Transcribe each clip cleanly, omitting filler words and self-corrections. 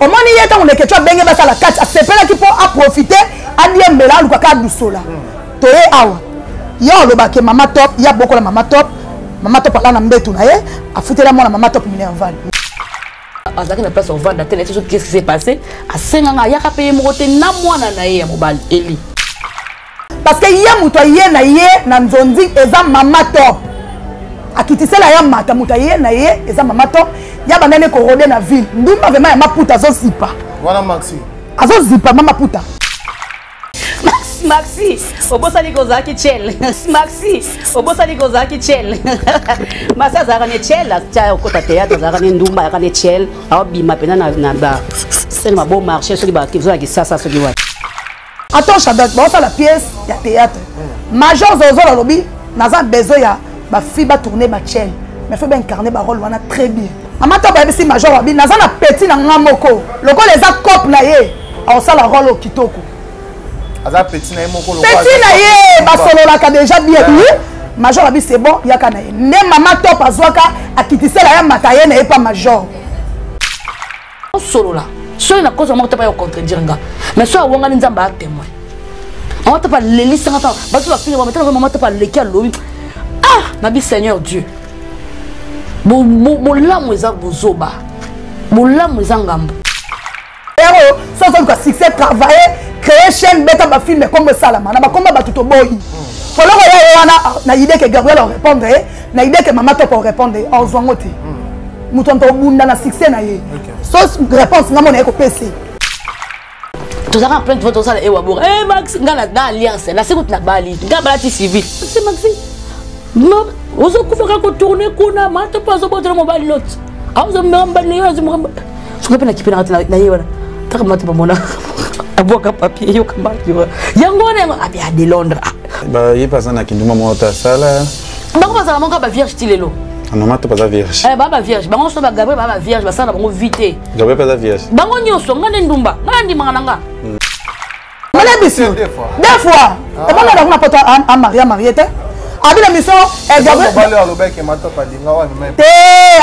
Omoni ye ntango Leketchou abenge basala kati, asepelaki mpo aprofite, adiembela, alukaka adusola. Toye awa, ye olobake mama top, ya bokola mama top, mama top ala na mbetu na ye, afutela mwana mama top minerval. Azalaki na place ovanda te, na ye soki qu'est-ce qui s'est passé, asenganga ayaka mpe ye moko te na mwana na ye ya mobali Eli. Parce que ye moto aye na ye na nzonzi eza mama top, akitisela ya mata, moto aye na ye eza mama top, ya bandani korode na ville ndumba vraiment ya maputa azozipa wana maxi azozipa mama puta. Maxi obosani kozalaki chel, Maxi obosani kozalaki chel, Maxi azalaka ne chel, atia okota théâtre, azalaka ne ndumba, ayaka ne chel, aobima mpena na ba sene ma bon marché soki bazolaki kisasa soki wapi. Attends, Shadrach, baosala pièce ya théâtre. Major Zozo alobi naza besoin ya bafille batourne bachel, mais faut baincarne barole wana très bien. Mama to bayebisi major abi naza na petit na nga moko lokola eza cope na ye, aosala role oyo kitoko. Aza petit na ye moko. Petit na ye basololaka déjà bien. Oui, major abi c'est bon, yaka na ye nde mama top azwaka akitisela ya mata ye na ye pa major. Osolola soki nakoza moko te pa yo contredire nga, mais soki awangani Nzambe a témoin, mama top alelisanga ta bato bafinga bametana, mama top aleki alobi ah nabi Seigneur Dieu, bolamu eza bozoba, bolamu eza ngambo. Yango so ozoluka succès, travailler, créer chaîne, beta bafilme, kombo esalama na bakomba bato toboyi koloko ya ye wana na idée ke Gabriel orépondre ye, na idée ke mama top orépondre ye, ozwango te. Moto moto obunda na succès na ye, so réponse nga mona ye kopesa. Tozalaka en pleine fois tosala ewa bora eh Max, nga na alliance na sekuti na bali nga balati civil. C'est Maxi ozokufa kaka kotourne kuna, mata mpo azobotela mobali lot, azomema mobali na ye, azomema soki mpe nakipe na ye wana taka mata bamona abwaka papier yoka maki yango wana yango abi de Londres. Ye mpe aza na kindumba moko te asala. Bango bazala moko bavierge ti lelo. Mama to baza vierge. Eh, ba vierge bango nyonso, bagabriel ba vierge, basala bango vie te. Gabriel mpe aza vierge. Bango nyonso, nga nde ndumba, nga nandimaka na nga. Malebisi deux fois ebonga na kuna poto amarie amarie te abi na mission. Te,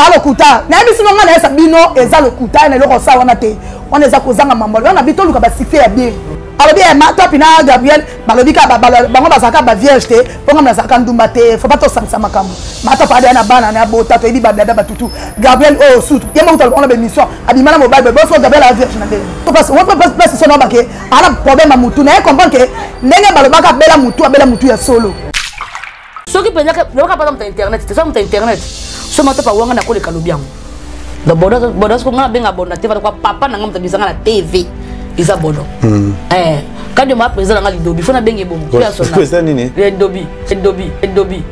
alokuta nayebisi no nga nayesa bino eza lokuta na eloko osala wana te, wana eza kozanga mambo wana. Bi toluka basuccès ya bien. Alobi matopi na Gabriel balobi kaka bango bazalaka bavierge te, mpo nga nazalaka ndumba te, faut pas tosangisa makambo. Matopi adeya na bana na bota, toyebi badada batutu. Gabriel oyo sutu ye moko taloba wana bémission abima na mobali boso. Gabriel a vierge na ndenge place so naobake ana problème ya mutu naye comprendre ke ndenge balobaka abela mutu, abela mutu ya solo. Soki mpenza loka mpasa moto ya internet te, soki moto ya internet so matopa wanga nakoleka lobi yango. Donc bodo bodo siko nga benga bodo na TV kwa papa na nga moto bisanga na TV eza bodo. Eh, quand ma président nga lidobi faut na benge bongo. Président nini? Lidobi, lidobi, lidobi.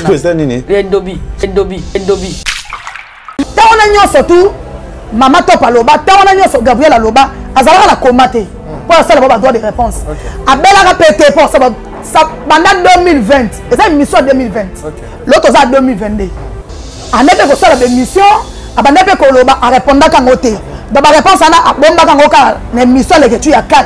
Président nini? Lidobi, lidobi, lidobi. Ntango wana nyonso tu mama top aloba, ntango wana nyonso Gabriel aloba, azalaka na koma te mpo asala ba badroit de réponse, abelaka mpe te mpo asala banda 2020, eza émission ya 2020, l'autre oza 2022, ande mpe kosala baémission, abanda mpe koloba, arépondaka yango te. Donc baréponse wana abombaka yango kaka na émission Aleketu ya 4.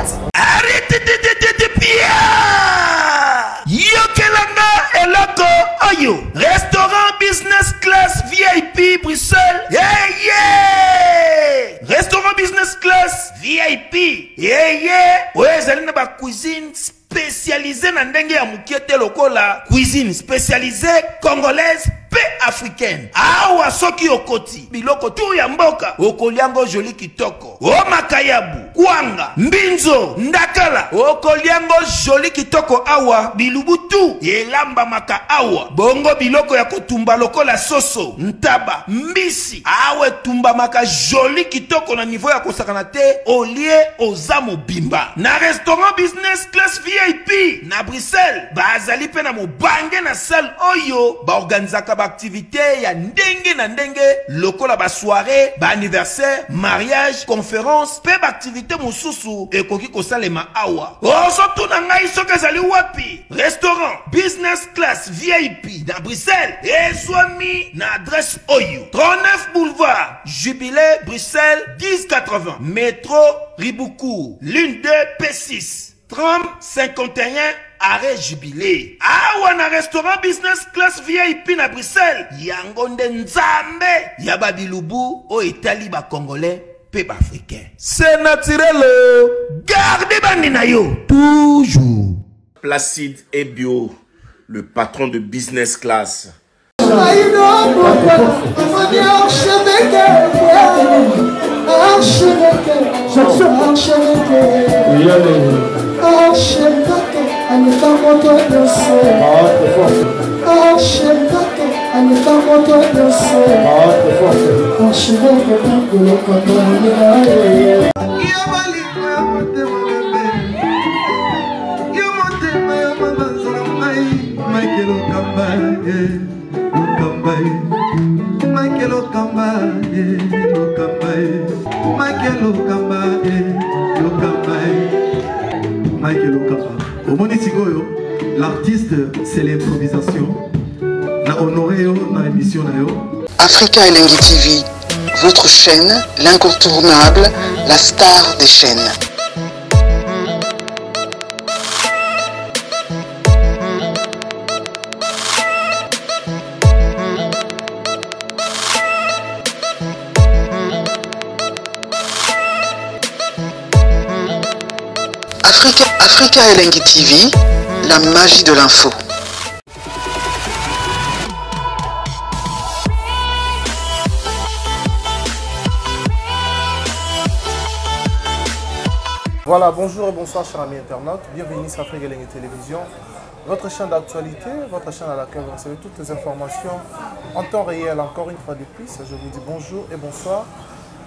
Yokelanga eloko oyo, restaurant business class VIP Bruxelles, yeah, yeah! Restaurant business class VIP, yeah, yeah! Oyo ezali na bacuisine spécialisée na ndenge ya mokie te, lokola cuisine spécialisée congolaise mpe africaine. Awa soki okoti, biloko tu ya mboka okoliango joli kitoko, o makayabu, kwanga, mbinzo, ndakala, okoliango joli kitoko. Awa bilubu tu elambamaka awa, bongo biloko ya kotumba lokola soso, ntaba, mbisi, awa etumbamaka joli kitoko na niveau ya kosakana te. Olie oza mobimba na restaurant business class VIP na Bruxelles. Bazali mpe na mobange na salle oyo baorganizaka baaktivité ya ndenge na ndenge lokola basoirée, baanniversaire, mariage, conférence mpe baaktivité mosusu ekoki kosalema awa. Ozotuna ngai soki ezali wapi? Restaurant business class VIP na Bruxelles ezwami na adresse oyo: 39 boulevard Jubilé, Bruxelles 1080, métro Ribaucourt, ligne 2 P6, tram 51, arrêt Jubilé. Awa na restaurant business class VIP na Bruxelles, yango nde Nzambe ya babilubu oyo etali bacongolais. mpe baafricain. C'est naturel oh! Garde bandi na yo toujours. Placide Ebio, le patron de Business Class. Michael Okamba. Omoni sikoyo, l'artiste c'est l'improvisation. Na honoré yo na émission na yo. Africa Elengi TV, votre chaîne, l'incontournable, la star des chaînes. Africa, Africa Elengi TV, la magie de l'info. Voilà, bonjour et bonsoir chers amis internautes. Bienvenue sur Afrique Elengi Télévision, votre chaîne d'actualité, votre chaîne à laquelle vous recevez toutes les informations en temps réel. Encore une fois de plus, je vous dis bonjour et bonsoir.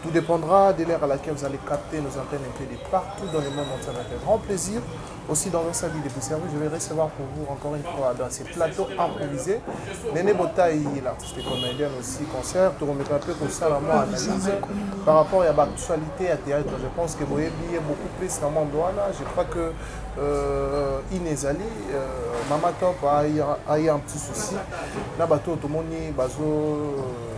Tout dépendra de l'heure à laquelle vous allez capter nos antennes un peu de partout dans le monde entier avec un grand plaisir. Aussi dans un service de service, je vais recevoir pour vous encore une fois dans ces plateaux improvisés Néné Botaï, l'artiste et comédienne aussi, concert. Tout remettre un peu comme ça, vraiment analyse par rapport à l'actualité à théâtre. Je pense que vous voyez beaucoup plus dans mon là. Je crois que euh, Inezali, euh, Mama Top a, a eu un petit souci. Là, bateau, tout le monde, bazo,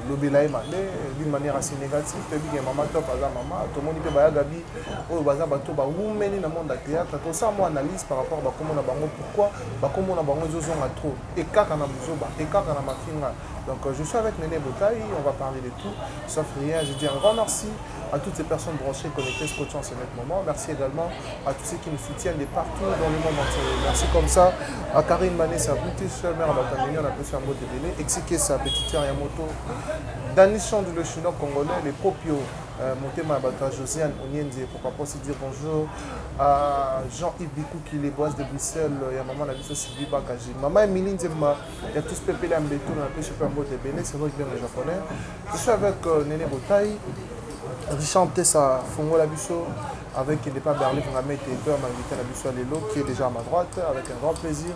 lobela ye mabe d'une manière assez négative toyebi ke mama top aza mama tomoni mpe baya gabi oyo baza bato bawumeli na monde ya théâtre tosala mwa analyse par rapport bakombo na bango pourquoi bakombo na bango ezozonga trop ekaka na buzoba ekaka na mafinga donc euh, je suis avec Néné Botaï on va parler de tout sauf rien je dis un grand merci à toutes ces personnes branchées connectées scotchées en ce même moment merci également à tous ceux qui nous soutiennent de partout dans le monde entier merci comme ça à Karine Mané sa British mère Batamini on a pu un mot de délai Exike sa petite sœur Yamoto Dani Chandu le chinois congolais les Popio euh, Motema Bata Josiane Onyenze pourquoi pas aussi dire bonjour à Jean-Yves Bikouki les bois de Bruxelles il y a maman la biso Sylvie Bakaji maman Emilie Nzemba il y a tous Pépé Lambeto on a pu super mot de Béné c'est vrai que bien le japonais je suis avec euh, Néné Botaï Richard Tessa Fongola Biso avec il n'est pas Berlin Ngamete et m'invité à la Biso Lelo qui est déjà à ma droite avec un grand plaisir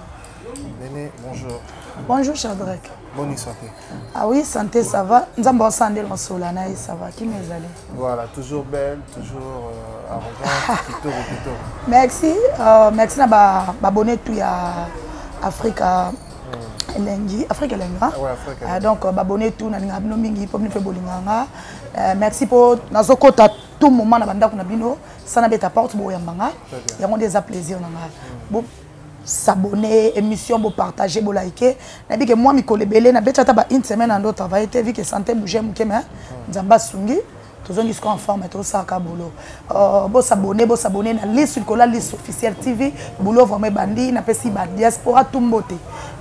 Néné, bonjour. Bonjour Shadrach. Bonne santé. Ah oui, santé, ça va. Nzambe osande losola na ça va. Qui mes allez Voilà, toujours belle, toujours euh, arrogante, kitoko kitoko. Merci, euh, merci na ba ba tout ya Africa hmm. elengi, Afrique elengi. Hein? Ouais, Afrique. Euh, donc ba bonne tout na linga bino mingi po bino pe bolinga nga. Euh, merci po nazokota tout moment na bandako na bino sana beta porte boyamba nga. Yango nde eza plaisir na nga. Mm. Bo s'abonner émission bo partager bo liker nayebi ke mwa mikolo ebele nabeti ata ba une semaine ando travaille te vu que santé bouge moke mais nzambe asungi tozongi sikoyo en forme tosalaka boulot euh, bosabone bosabone na liste likolo ya liste officielle tv boulot vraiment ebandi napesi badiaspora tu mbote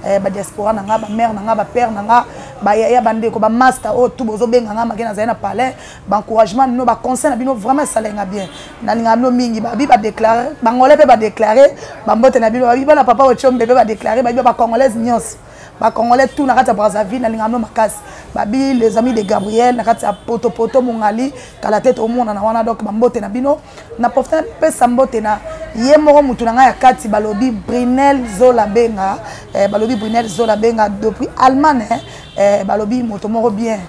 eh, badiaspora na nga bamare na nga bapère na nga bayaya bandeko bamaster oyo tu bozobenga nga make nazali na palais baencouragement na bino baconseil na bino vraiment esalai nga bien nalingaka bino mingi babi badeklare bangolais mpe badeklare bambote na bino babi bana papa otiombe mpe badeklare babi bacongolaise nyonso bacongolais tout na kati ya brazzaville nalingaka bino makasi babi les amis de gabriel na kati ya potopoto mongali kala te tomonana wana donc bambote na bino na profite napesa mbote na ye moko motu na ngai ya kati balobi brinel zola benga eh, balobi brinel zola benga depuis allemagne eh, eh, balobi moto moko bien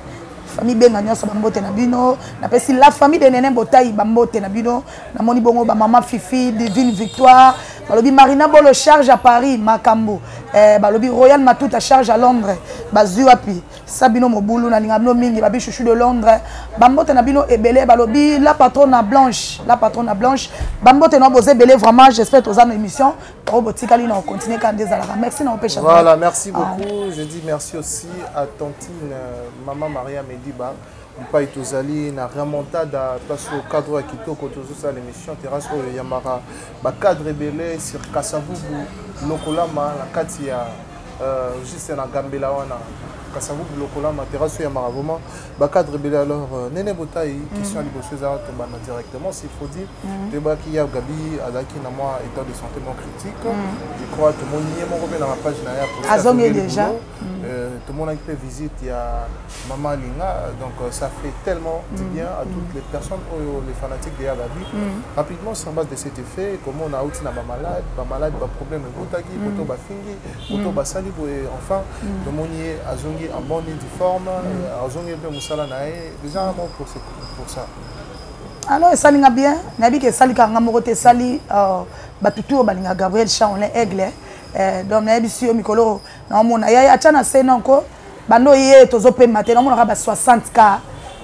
famille benga nyonso bambote na bino napesi la famille de nene botai bambote na bino namoni bongo bamama fifi divine victoire balobi marina bolo charge à paris makambo eh, balobi royal matuta charge à londres bazwi wapi sa bino mobulu nalinga bino mingi babi chouchou de londres bambote na bino ebele balobi la patronne blanche la patronne blanche bambote na boza ebele vraiment j'espère toza na émission oyo botikali na ocontinue kaka nde ezalaka merci na opesha voilà merci ah. beaucoup ah. je dis merci aussi à tantine euh, maman maria mediba. Bipai tozali na remontada place au cadre ya kitoko tozosala l'émission terrasse oyo eyambaka bacadre ebele sur Kasavubu Lokolama na kati ya euh, juste na Gambela wana Kasavubu Lokolama terrasse oyo eyambaka vraiment bacadre ebele. Alors euh, Nene Botayi, question ya liboso eza tobanda directement s'il faut dire toyebaki ya Gabi azalaki na mwa état de santé moko critique, je crois tomoni ye moko mpe na bapage na ye aposte Azongi azongeli déjà. boulot. Tomonaki mpe visite ya Mama Linga, donc ça fait tellement du bien à toutes les personnes oyo les fanatiques de ya Gabi. Rapidement, sur base de cet effet, comment on a outi na bamalade, bamalade, baproblème ebotaki, poto bafingi, poto basali boye, enfin tomoni ye azongi en bonne et due forme, azongi mpe mosala na ye déjà. Un mot pour ça. Alors esalinga bien, nayebi ke esalikaka nga moko te, esali bato tu oyo balingaka Gabriel Chaolin Aigle. Donc nayebisi yo, mikolo naomona yaya atya na se nonko bando ye tozopema te, naomonaka ba 60 k,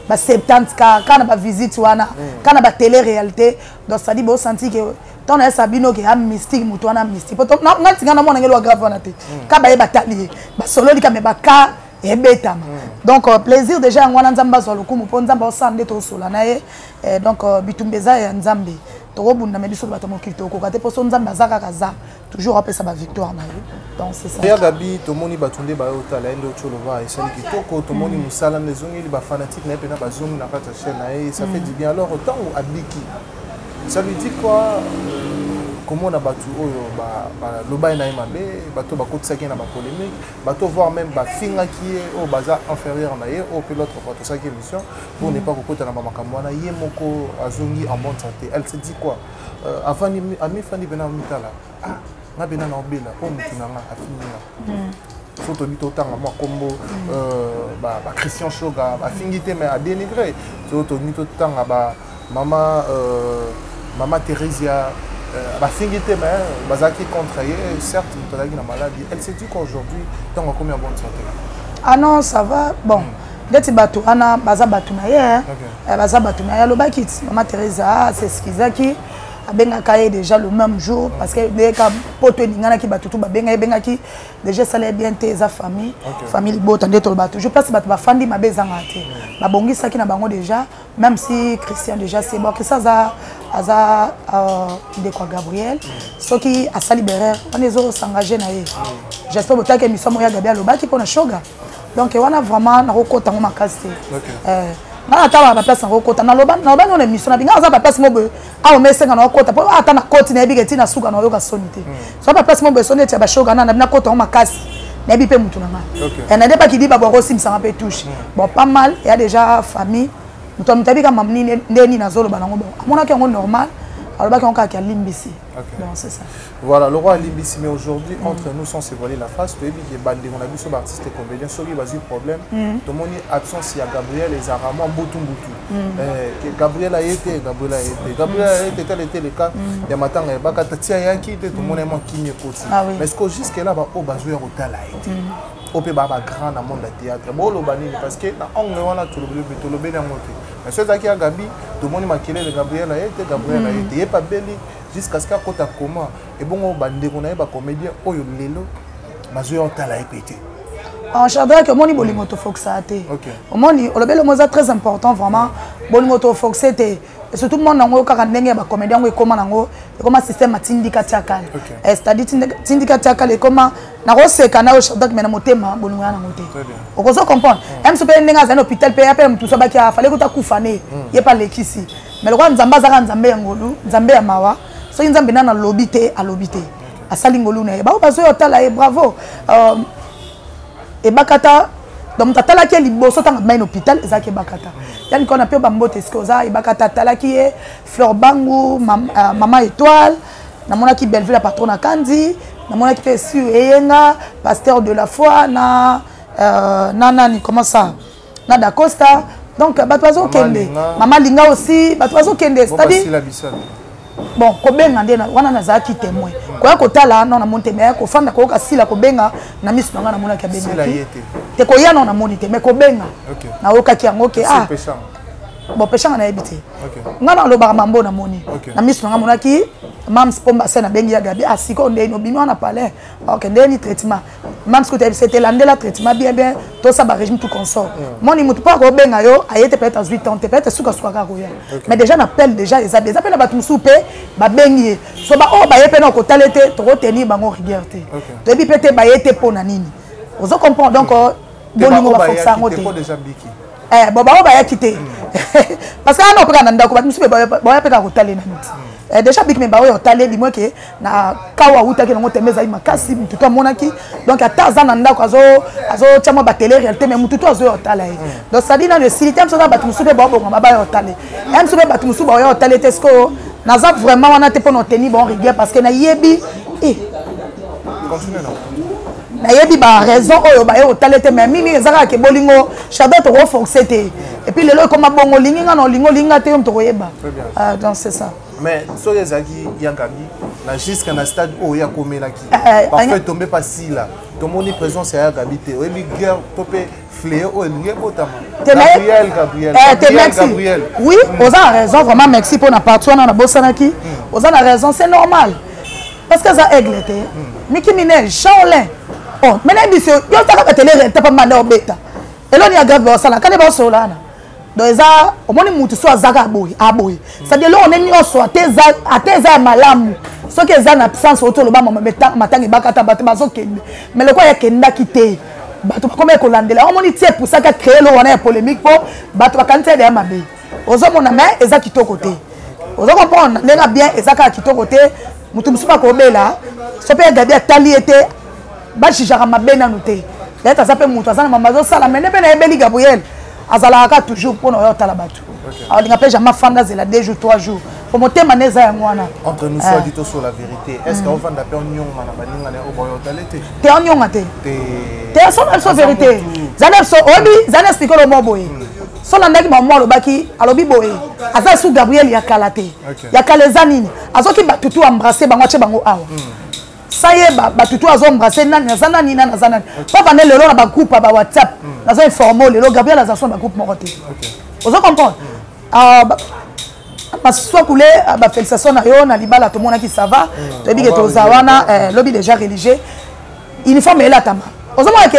ba 70 k kaka na bavisite wana, kaka na batélé réalité. Donc c'est-à-dire bosanti ke ntango nayesa bino ke ya mystique, moto wana mystique, po nga ntinga namona ngelo wa grave wana te, ka baye batali ye basololi ka me baka ebetama. Donc plaisir déjà yango wana, Nzambe azwa lokumu, mpo Nzambe aosala nde tosola na ye. Donc bitumba eza ya Nzambe, tokobunda me biso bato mokili tokokoka te, mpo so Nzambe aza kaka, aza toujours apesa bavictoire na ye. Donc c'est ça. Ya Gabi, tomoni bato nde bayotala ye nde oti oloba esali kitoko, tomoni mosala nde ezongeli, bafanatique na ye mpena bazongi na kati ya chaîne na ye, ça fait du bien. Alors ntango abiki, ça lui dit quoi komona bato oyo baloba ye na ye mabe, bato bakotisaki ye na bapolémique, bato voire même bafingaki ye, oyo baza inférieur na ye, oyo mpe l'autre fois tosalaki émission pour ne pas kokota na bamakambo wana, ye moko azongi en bonne santé, elle se dit quoi? Avandi, amifandi mpena, amitala: ah, nga mpena na obela mpo motu na nga afingi nga. So tobi totanga mwa kombo bachristien Shoga, bafingi te mais adénigré. So tobi totanga ba mama mama Thérésia, bafingi te mais bazalaki contre ye. Certes moto azalaki na maladie. Elle s'est dit qu'aujourd'hui ntango akomi en bonne santé? Ah non, ça va. Bon, ndeti bato wana baza bato na ye, baza bato na ye. Alobaki ti mama Thérésa s'excusaki, abengaka ye déjà le même jour, parce que ndeka poto eninganaki, bato tu babenga, ebengaki déjà, esala ye bien te. Eza famille, famille libota nde toloba toujours, place bato bafandi mabe ezangaka te. Babongisaki na bango déjà, même si Christian déjà c'est bon, Christian aza ndeko ya Gabriel. Soki asali berere wana, ezosengage na ye. J'espère botaki émission moko ya Gabi, alobaki mpona Shoga. Donc wana vraiment nakokota yango makasi te. Nga ata baplace nakokota, naloba nano na émission na binga, aza baplace mo boye awa mesenga nakokota, mpo ata nakoti nayebi ke ntina suka nayoka soni te. So baplace mo boye, so neti ya bashoga na nabi nakota yango makasi, nayebi mpe mutu na nga nade bakidi babwa kosimisanga mpe touche. Bon, pas mal ya déjà famille, moto moto ayebi kama nini nde nini azoloba nango. Bon, amonaki yango normal, alobaki yango kaka alimbisi. Donc c'est ça. Voilà, le roi alimbisi, mais aujourd'hui, entre nous, sans se voiler la face, toyebi ke bandeko na biso baartiste comédien, soki bazwi problème, tomoni absence ya Gabriel ezalaka mwa mbutu mbutu. Ke Gabriel aye te, Gabriel aye te, Gabriel aye te, tel était le cas ya matanga ebaka ti ayaki te, tomoni mwa kimi ekoti. Ah oui. Mais est-ce que jusque là baoyo bazwi ya kotala ye te, oyo mpe baa bagrand na monde ya théâtre, boloba nini? Parce que na angle wana tolobeli yango te, mais so ezalaki ya Gabi, tomoni makelele, Gabriel aye te, Gabriel aye te, ye mpe abeli jusqu'à ce que akota koma. Ebongo bandeko na ye bacomédien oyo lelo bazoya otala ye mpe te? En Shadrack, omoni, bolingo tofokisaka te. Omoni, olobeli omo eza très important vraiment. Bolingo tofoxe te, et surtout monde yango kaka ndenge ya bacomédien yango ekóma nango, ekóma système atindika tia kala. C'est-à-dire tindika tia kala, ekóma nakoseka na yo Shadrack, mais na motema bolingo ya nango te. Okozo comprendre ye mosu mpe ndenge azali na hôpital mpe ya mpe motu so abaki afale kuta kufa ne ye mpe alekisi. Mais lokola Nzambe azaka Nzambe ya ngolu, Nzambe ya mawa, soki Nzambe nano alobi te, alobi te, asali ngolu na ye, bao bazoya otala ye, bravo. Ebakata, donc moto atalaki ye liboso ntango abimai na hôpital ezalaki Ebakata. Yani kona mpe bambote eske oza Ebakata atalaki ye, Fleur Bangu, mama Étoile, namonaki Belleville ya patron na Kandi, namonaki mpe sur Eyenga, pasteur de la foi na nani, comment ça, na Dacosta. Donc bato bazokende, mama Linga aussi, bato bazokende, c'est-à-dire bon, kobenga nde wana nazalaki témoin, koya kotala no namoni te, mais kofanda koyoka Sila kobenga na miso na ngai, namonaki abengaki te. Koya no namoni te, mais kobenga nayokaki yango ke ah bon, Peshanga nayebi te. Ngai nalobaka mambo namoni na miso na ngai, monaki Mams Pomba se nabengi ya Gabi: ah, sikoyo ndeni obimi wana palais, ok, ndeni traitement. Mams kuta yebisa ete landela traitement bien bien tosala barégime tout consort. Moni motu mpo akobenga yo aye te, peut-être azwi temps te, peut-être sukasuka kaka koya. Mais déjà na appel déjà eza bien, eza mpe na bato mosusu mpe babengi ye so baoyo baye mpe na kotala te, tokotenir bango rigueur te, toyebi mpe te baye te mpo na nini. Ozo comprendre? Donc bolingo bafokisa yango te. Bon, bango bayaki te parce que ana opeka na ndako, bato mosusu baya mpe kaka kotalela niti déjà biki me baoyo otaleli mwe ke na kawa awutaki nango tembe ezali makasi, mutu to amonaki. Donc ata aza na ndako azotya mwa batele réalité, mais mutu to azoya otala ye. Donc sadi nano esili te. Mosusu aza bato mosusu mpe baobongama baya otale ye, mosusu mpe bato mosusu baoya otale te. Sikoyo naza vraiment wana te mpona oteni bon rigueur parce que nayebi nayebi baraison oyo baye otala te, mais mingi eza kaka ke bolingo chardon tokoforce te. Et puis lelo ekoma bongo, olingi nga na olingi, olingi nga te, yo moto koyeba. Donc c'est ça. Mais soki ezalaki ya Gabi na jusque na stade oyo akomelaki, parfois etombe pa sila, tomoni présence ya ya Gabi te, oyebi guerre to mpe fléau oyo elingi ebotama. Gabriel, Gabriel, Gabriel. Oui, oza na raison vraiment, merci mpo na parti wana nabosanaki. Oza na raison, c'est normal parce que aza aigle te. Miki Minel Shaolin, oh, mais nayebi biso yo otaka batele réalité mpa manda obeta eloni ya grave baosala kani baosolola wana. Donc eza omoni mutu so azaka aboye aboye, c'est-à-dire eloko nde nyonso ata eza ya malamu, soki eza na absence oti oloba matanga ebakata, bato bazokende, mais lokola yakendaki te, bato bakomi kolandela. Omoni ti epusaki acréer eloko wana ya polémique mpo bato bakanisi ede ya mabe. Ozomona, mais eza kitoko te. Ozo comprendre ndenge bien, eza kaka kitoko te. Moto mosusu bakobela so mpe Gabi atali ye te, bajugeaka mabe nanu te. Peut-être aza mpe moto aza na mama azosala, mais nde mpe nayebeli Gabriel azalaka kaka toujours mpona oya otala bato, alinga mpe jamais afanda azela 2 jours, 3 jours po motema nde eza yango wana. Entre nous soit dit sur la vérité, est ce que ovanda mpe onyonga na baninga na oyo baoyo otale te? Te, onyonga te te, so na biso vérité za na biso oyebi za na explique olomo boye. So landaki mamo alobaki, alobi boye, aza su Gabriel ya kala te. Ya kala eza nini? Azoki bato tu embrasse bango, atie bango awa sayeba bato tu azoembrasse nani aza nani, nani aza nani. Papa nde lelo na bagroupe ya bawhatsapp nazo informe, lelo Gabriel aza so na bagroupe moko te. Ozo comprendre? Maswakule, bafélicitation na yo na libala tomonaki, ça va, toyebi ke toza wana lobi déjà religieux, uniforme elatama. Ozomona ke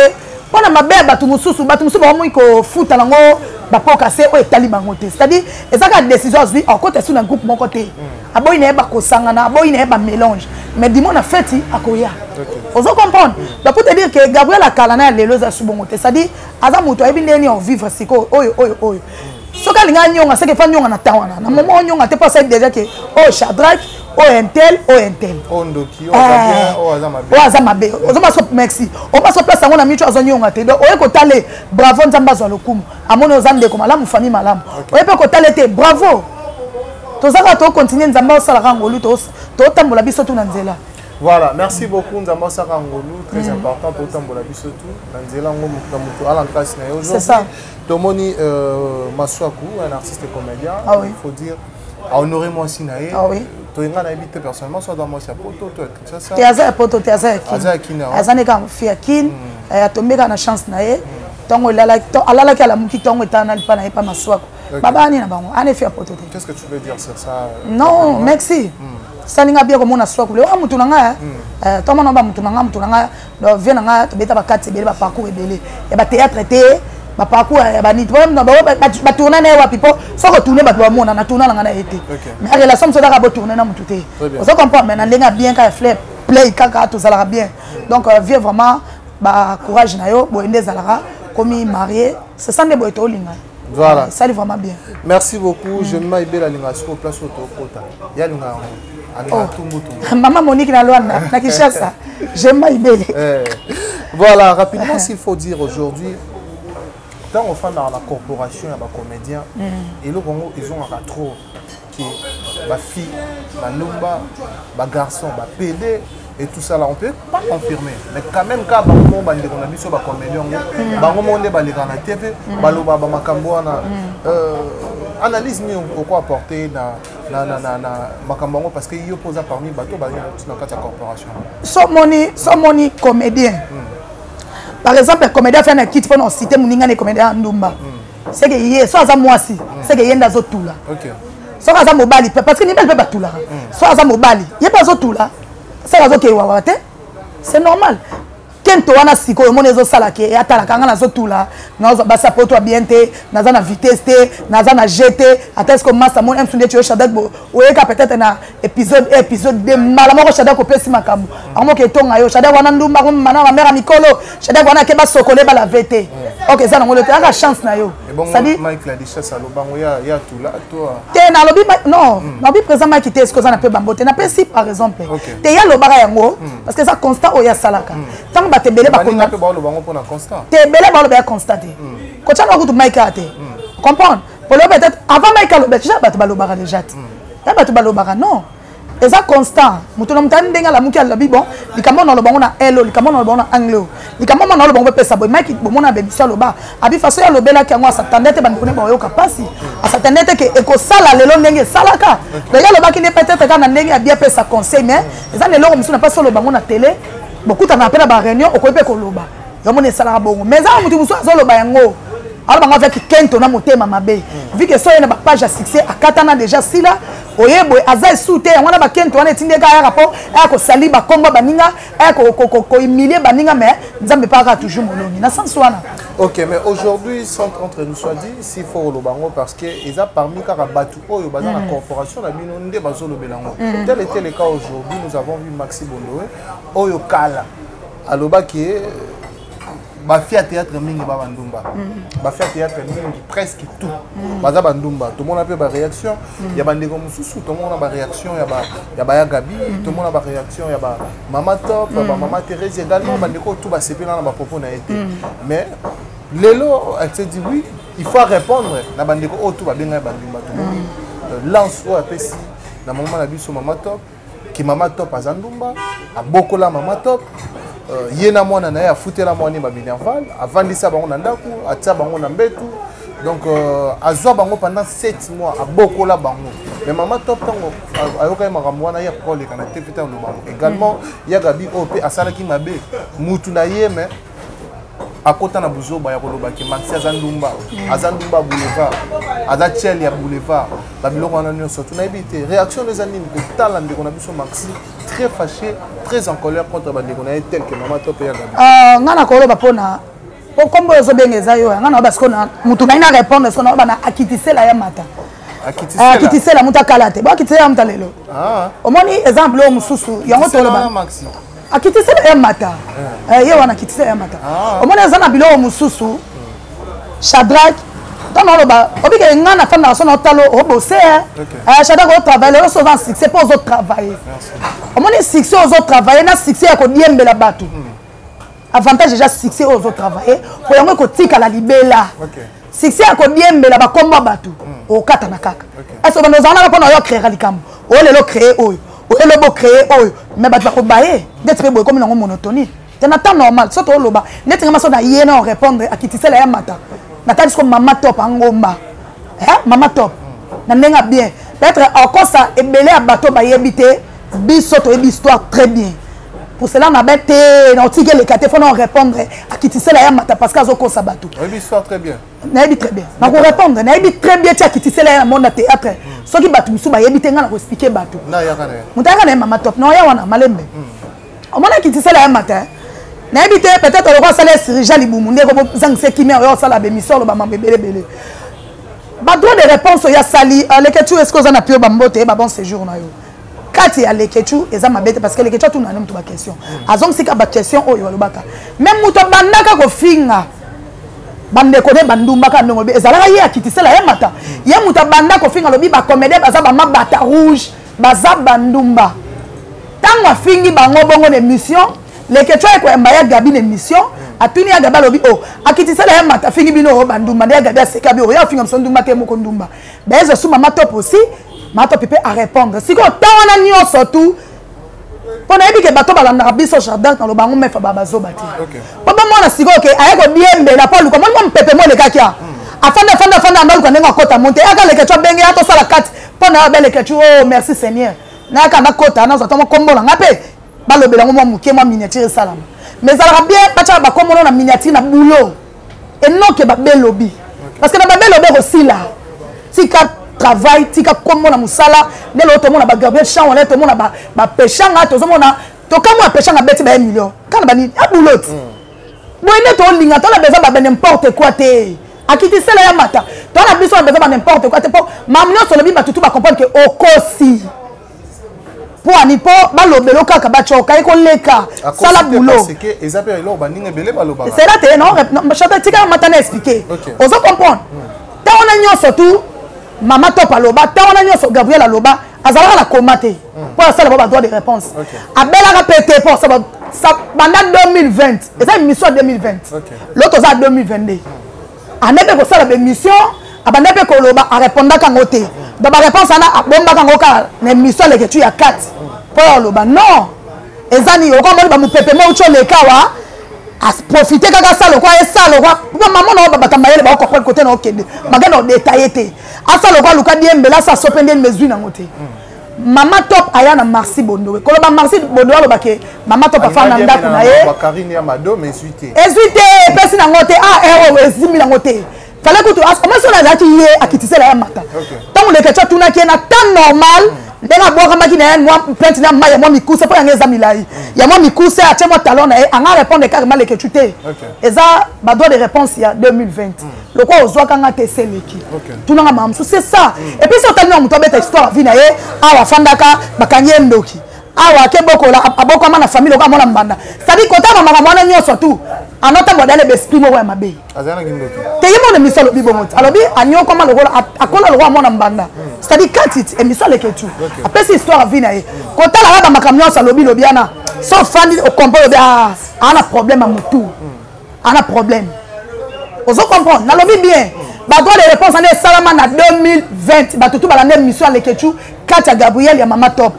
mpona mabe ya bato mosusu, bato mosusu bakomi kofuta nango bapoka se oyo etali bango te. C'est-à-dire eza kaka décision azwi, akota esu na groupe moko te, aboyi na ye bakosangana, aboyi na ye bamélange, mais dimo na feti akoya. Ozo comprendre? Donc pour te dire que Gabriel akala na ya lelo eza su bongo te. C'est-à-dire aza moto ayebi ndenge nini ovivre sikoyo oyo oyo oyo. Soki alingi anyonga, seke fa nyonga na temps wana, na moment onyonga te, mpo asali déjà ke oyo Shadrack, oyo intel, oyo intel, oyo aza mabe. Ozoma so merci, oma so place yango na micho azonyonga te. Donc oye kotale, bravo, Nzambe azwa lokumu, amoni oza ndeko malamu, famille malamu. Oye mpe kotale te, bravo, toza kaka tokontinue, Nzambe osalaka ngolu, totambola biso tu na nzela. Voilà, merci beaucoup Nzambe osaka ngolu, très important, totambola biso tu na nzela ngo na moto ala nkasi na ye. Aujourd'hui tomoni Maswaku, un artiste comédien, ah oui. il faut dire a honoré mwasi na ye. Ah oui. Toyenga nayebi te personnellement so aza mwasi ya poto to ya Kinshasa. Te, aza ya poto te, aza ya Kin. Aza ya Kin. Aza nde kaka mofi ya Kin, atombe kaka na chance na ye ntongo alalaki, alamuki ntongo etala na lipa na ye pa Maswaku. Babani na bango ana efi ya poto te. Qu'est-ce que tu veux dire sur ça? Non, merci, salinga bien komona Swaku le mutu na ngai, tomona ba mutu na ngai, mutu na ngai, donc vie na ngai tobeta bakati ebele, baparcours ebele ya bathéâtre te, baparcours ya baniti batourne na ye wapi, mpo soki otourne bato bamona na tourne na ngai na ye te, mais relation mosu ozaka botourne na mutu te. Ozo comprendre? Mais na ndenge ya bien kaka ya fair play kaka tozalaka bien. Donc vie vraiment bacourage na yo boye nde ezalaka komi marié, c'est ça nde boye tolinga. Voilà. Esali vraiment bien. Merci beaucoup. Je m'aime alinga siko place oyo tokota. Ya alinga yango. Alinga tumbu tumbu. Mama Monique na Luanda, na Kinshasa. J'aime Ibele. Voilà, rapidement s'il faut dire aujourd'hui, tant on fait dans la corporation ya ba comédien, eloko yango ezongaka trop ke bafille balomba, bagarçon bapede et tout ça là, on peut pas confirmer, mais quand même ka bango moko bandeko na biso bacomédien yango, bango moko nde baleka na TV, baloba bamakambo wana. Analyse nini oko apporter na makambo yango, parce que yo mpo oza parmi bato bazali na kati ya corporation? So moni comédien, par exemple comédien afai na kiti mpona ocite moninga na comédien ya ndumba, seke ye so aza mwasi, seke ye nde azotula. Soki aza mobali mpe, parce que mibali mpe batulaka, so aza mobali ye mpe azotula, seke azokewawa te, c'est normal. Kento wana sikoyo omoni ezosala ke atalaka nga nazotula, nazwa basi ya poto ya bien te, naza na vitesse te, naza na g te. Ata eske masa moni msu ndeti yo Shadak oyeka peut-être na épisode 1, épisode 2, mbala moko Shadak opesi makambo akomoka etonga yo. Shadak wana ndumba komana bamere ya mikolo, Shadak wana ake basokole balave te. Ok, eza nango te, aka chance na yo. Te, nalobi non, nalobi présent Mike te. Eske oza na mpe bambo te, napesi par exemple te, ye alobaka yango parce que eza constat oyo asalaka ntango bato ebele te, ebele baloba ya constat te, kotyanga kutu Mike aya te comprendre polo. Peut-être avant Mike aloba déjà, bato balobaka déjà te, ya bato balobaka. Non, eza constant. Moto na moto ani ndenge alamuki, alobi bon, likambo na oloba ngo na elo, likambo na oloba ngo na anglais, likambo na oloba ngo pesa boye. Mike bomona bebiso aloba abi façon ye alobelaki yango, asatande te bandeko ne baoyoka mpasi, asatande te ke ekosala lelo ndenge esalaka. Donc ye alobaki nde peut-être kaka na ndenge ya bien, pesa conseil, mais eza na eloko mosusu na mpasi oloba ngo na télé. Bokutana mpe na baréunion, okoki mpe koloba yamona esalaka bongo, mais eza na moto mosusu azoloba yango, aloba ngo avec kento na motema mabe, vu que so ye na bapage ya succès akatana déjà sila oye boye aza esu te. Yango wana bakento wana etindi eka ayaka mpo aya kosali bakombo baninga, aya kohumilie baninga, mais Nzambe mpe aka toujours molongi na sens wana. Ok, mais aujourd'hui, sans entre nous soit dit, s'il faut koloba yango, parce que eza parmi kaka bato oyo baza na corporation na bino nde bazolobela yango. Tel était le cas aujourd'hui, nous avons vu Maxi Bondowe oyo kala alobaki bafille ya théâtre mingi ba bandumba, bafille ya théâtre mingi, presque tout baza bandumba. Tomona mpe baréaction ya bandeko mosusu, tomona baréaction ya baya Gabi, tomona baréaction ya bamama Top, bamama Thérèse également, bandeko tout basepela na bapropos na ye te. Mais lelo elle s'est dit oui, il faut répondre na bandeko oyo tout babengai bandumba. Tomoni lance oyo apesi na mama na biso mama Top, ki mama Top aza ndumba, abokola mama Top, ye na mwana na ye, afutela mwana ye baminerval, avandisa bango na ndako, atia bango na mbetu, donc azwa bango pendant 7 mois, abokola bango. Mais mama Top, ntango ayokaki makambo wana, ye akoka koleka na te mpe ntango bango également ya Gabi oyo mpe asalaki mabe mutu na ye, mais akota na buzoba ya kolobaki Maxi aza ndumba, aza ndumba boulevard, aza tiel ya boulevard, babiloko wana nyonso. Tunayebi te réaction eza nini kotala ndeko na biso Maxi très fâché, très en colère contre bandeko na ye tel que mama Top ya Gabi. Nga na koloba mpona po kombo oyo ozobenga eza yo nga na siko na mutu ngai na répondre siko na na akitisela ya mata, akitisela mutu akala te, bo akitisela ya mutu lelo. Omoni exemple oyo mosusu yango toloba akitisela ya mata, ye wana akitisela ya mata. Omoni eza na biloko mosusu, Shadrack, ntango oloba obike nga na fandaka so na otalo obose Shadrack otravaille lelo, so oza na succès mpo ozotravaille. Omoni succès ozotravaille na succès ya kodiembela bato, avantage déjà succès oyo ozotravaille po yango ekotikala libela. Succès ya kodiembela bakombo ya bato, okatana kaka. Ese obanda ozala naka mpona oyo créera likambo oyo lelo, créer oyo oyo lobo, créer oyo, mais bato bakobaye ndeti mpe boye ekomi nango monotonie te. Na temps normal so tooloba neti nga maso na ye na orépondre akitisela ya mata, natali siko mama Top angomba, mama Top na ndenge ya bien, peut-être akosa ebele ya bato bayebi te, biso toyebi histoire très bien. Pour cela na be te na otiki eleka te, fona orépondre akitisela ya mata parce que azokosa bato. Oyebi histoire très bien. Nayebi très bien, nakorépondre, nayebi très bien ti akitisela ye na monde ya théâtre. Soki bato mosusu bayebi te, ngai nakoexplike bato. Moto ayaka na ye mama Top na oya wana malembe. Omona akitisela ya mata, nayebi te, peut-être oloko asala ya chirurgie libumu nde ekozangisa kimia oyo osala bémission, oloba mambo ebelebele, badroit de réponse oyo asali Leketu. Est ce que oza na pio bambote ba bon séjour na yo kati ya Leketu? Eza mabe te parce que Leketu atuna ne moto baquestion, azongisika baquestion oyo alobaka. Mais moto abandaka kofinga bandeko nde bandumbaka ndongo lobi ezalaka ye akitisela ye mata, ye moto abanda kofinga, alobi bacomédien baza bamabata rouge, baza bandumba. Ntango afingi bango bongo na émission, Leketu ayekoyamba ya Gabi na émission, atuni ya Gabi, alobi o akitisela ye mata afingi bino oyo bandumba, nde ya Gabi aseka bi oyo afinga biso ndumba te, moko ndumba bayeza su. Mama Top aussi, mama Top mpe arépondre. Sikoyo ntan wana nyonso tu mpo nayebi ke bato balandaka biso jardin, naloba yango mefa bazoba te mpo bamwana. Sikoyo ke aye kodiembela mpo aluka moni mwa mpepe mo elekaki a afandi afandi afandi, anda aluka ndenge akota mo te, yaka Lekecu abenge ya tosala kati mpo na yo abe Lekecu. Oh merci Seigneur, nayaka nakota nazwa ntango kombo na nga mpe balobela yango mwa moke, mwa miniature esalama. Mais ezalaka bien batyaka bakombono na miniature na boulot enoke babelobi, parce que na babelobi ekosila. Tika travail, tika kombo na mosala. Nde lelo tomona bagabriel champ wana, tomona bapeshanga, tozomona. Tokamwa apeshanga abeti baye million kaka na banini abuloti boye nde tolinga tona besoin ba n'importe quoi te. Akitisela ya mata tona biso na besoin ba n'importe quoi te, mpo mamu nyonso olobi bato tu bacomprendre ke okosi. Mpo ani mpo balobelo kaka batyoka ekoleka sala boulot. Eza mpe eloko baninga ebele balobaka. C'est te non, chante tika mata na expliquer. Ozo comprendre ntango wana nyonso tu mama Top aloba, ntango wana nyonso Gabriel aloba, azalaka na koma te mpo asala ba badroit de réponse. Abelaka mpe te mpo banda 2020, eza émission ya 2020, l'autre oza 2022, ande mpe kosala baémission, abanda mpe koloba, arépondaka yango te. Donc baréponse wana abombaka yango kaka na émission aleke tu ya 4 mpo ya oloba non. Eza nini okomoni bamopepe mo uti oleka wa aprofite kaka asala lokwa esala lokwa mpo mama na babata mayele baocomprendre kote na okende magana odetaye te, asala lokwa aluka diembela asa sope ndeni mezwi nango te. Mama Top aya na Marci Bondowe koloba, Marci Bondowe alobake mama Top afanda na ndako na ye. Ezwi te, epesi nango te, ah ero ezimbi nango te. Fale kutu omasi oyo azalaki ye akitisela ya mata ntango lekeci atunaki ye na temps normal ndenge abwakamaki na ye mwa plainte na mai ya mwa mikuse, mpo yango eza milai ya mwa mikuse, atie mwa talon na ye anga répondre carrément lekecu te. Eza badroit de réponse ya 2020 lokwa ozwaka nga te eseleki tunanga mama mosusu, c'est ça. Et puis so otali na moto abeta histoire ya vie na ye awa, afandaka bakangi ye ndoki awa, ake bokola abokama na famille lokola amona mbanda, c'est-à-dire kotanga makambo wana nyonso tu anotambola dale baesprit moko ya mabe te. Ye mona émission alobi bongo te, alobi anyokama lokola akola lokola mwana mbanda, c'est-à-dire kati ti émission aleke tu apesi histoire ya vie na ye, kotala kaka makambo nyonso alobi lobi wana, so ofandi okompo olobi aa na problème ya motu, ana problème. Ozo comprendre nalobi bien? Badroit de réponse wana esalama na 2020, bato tu balanda émission ya Lekechu kati ya Gabriel ya mama Top.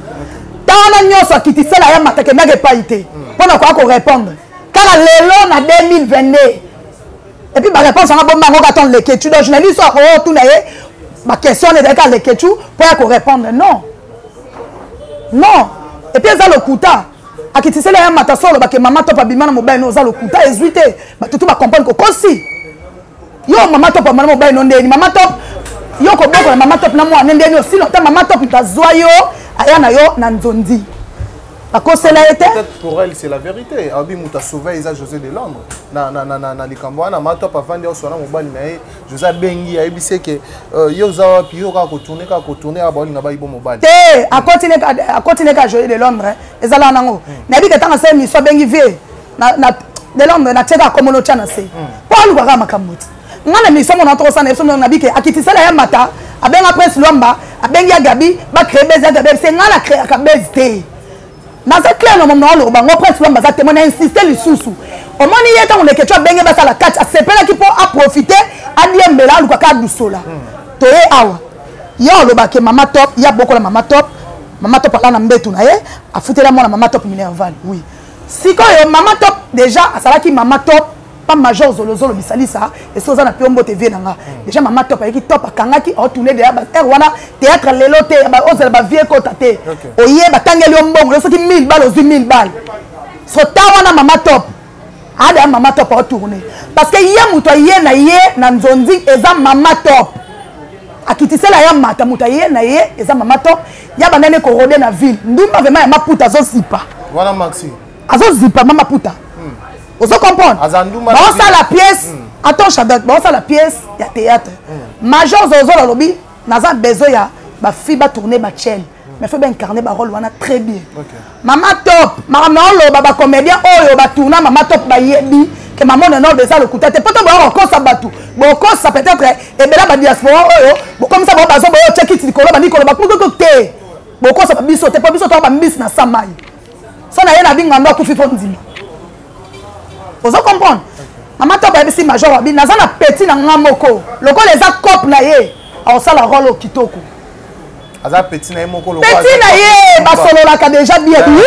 Ntango wana nyonso akitisela ya mata akendaki epai te mpo na koya korépondre kaka lelo na 2022. Et puis baréponse yango bomba yango kaka ton Lekechu. Donc journaliste oyo akotuna ye baquestion wana ezalaki kaka Lekechu mpo ya korépondre non non. Et puis eza lokuta, akitisela ya mata so olobake mama Top abima na mobali no, oza lokuta, ezwi te. Bato tu bacomprendre kokosi yo mama Top amana mobali no ndeni mama Top yo kobokola mama Top na mwana ndeni osino ata mama Top moto azwa yo aya na yo na nzondi akosela ye te. Peut-être pour elle c'est la vérité. Abi moto asauve eza José de Londres na, na, na, na, na likambo wana. Mama Top avandi oswana mobali na ye José, abengi ayebisi eke yo oza wapi, yo kaka kotourne kaka kotourne awa, baolinga bayibo mobali. Te, akotine ka José de Londres ezalaka nango. Nayebi ke ntango asala émission abengi vie na de Londres natieka akomona otya na se mpo alukaka makambo ti nga na émission mona tokosala na biso. Nabi ke akitisela ya mata abenga Prince Lwamba, abengi ya Gabi, bacrée base ya Gabi se nga na créaka base te, naza clair na momo aloba ngo. Prince Lwamba aza témoin na insiste lisusu. Omoni ye ntango lekecu abenge basala kati, asepelaki mpo aprofite adiembela alukaka adusola toye awa. Ye alobake mama Top ya bokola mama Top, mama Top ala na mbetu na ye afutela mwana mama Top minerval. Oui, sikoyo mama Top déjà asalaki mama Top pa major zolozolo bisalisa esi oza na pio mbote vie na nga. Déjà mama Top ayeki top akangaki aotourne deya baheure wana théâtre lelo te, ozala bavie ekota te, oye batangeli yo mbongo yo soki 1000 bale ozwi 1000 bale so ta wana mama Top ada mama Top aotourne parce que ye moto aye na ye na nzonzi eza mama Top akitisela ya mata moto aye na ye eza mama Top ya bandani korode na ville ndumba vraiment ya maputa azozipa wana maxi azozipa mama puta. Ozo comprendre? Baosala pièce, attends Shadrack, baosala pièce ya théâtre, major zozola alobi naza besoin ya bafille batourne bachele, mais faut baincarne barole wana très bien. Mama Top makambo na oloba, bacomédien oyo batourna mama Top bayebi ke mama nenobe eza lokuta te, po to boya kokosa bato, bokosa peut-être ebela badiaspora oyo bokomisa bango bazo boyo otya kiti likolo bandi koloba kukuku te, bokosa babiso te, po biso toa bambisi na sa mai so na ye na bingando akufi fo ndima. Ozo comprendre? Mama Top ayebisi major abi naza na petit na nga moko lokola eza cope na ye aosala role oyo kitoko. Aza petit na ye moko? Petit na ye basololaka déjà bien. Oui,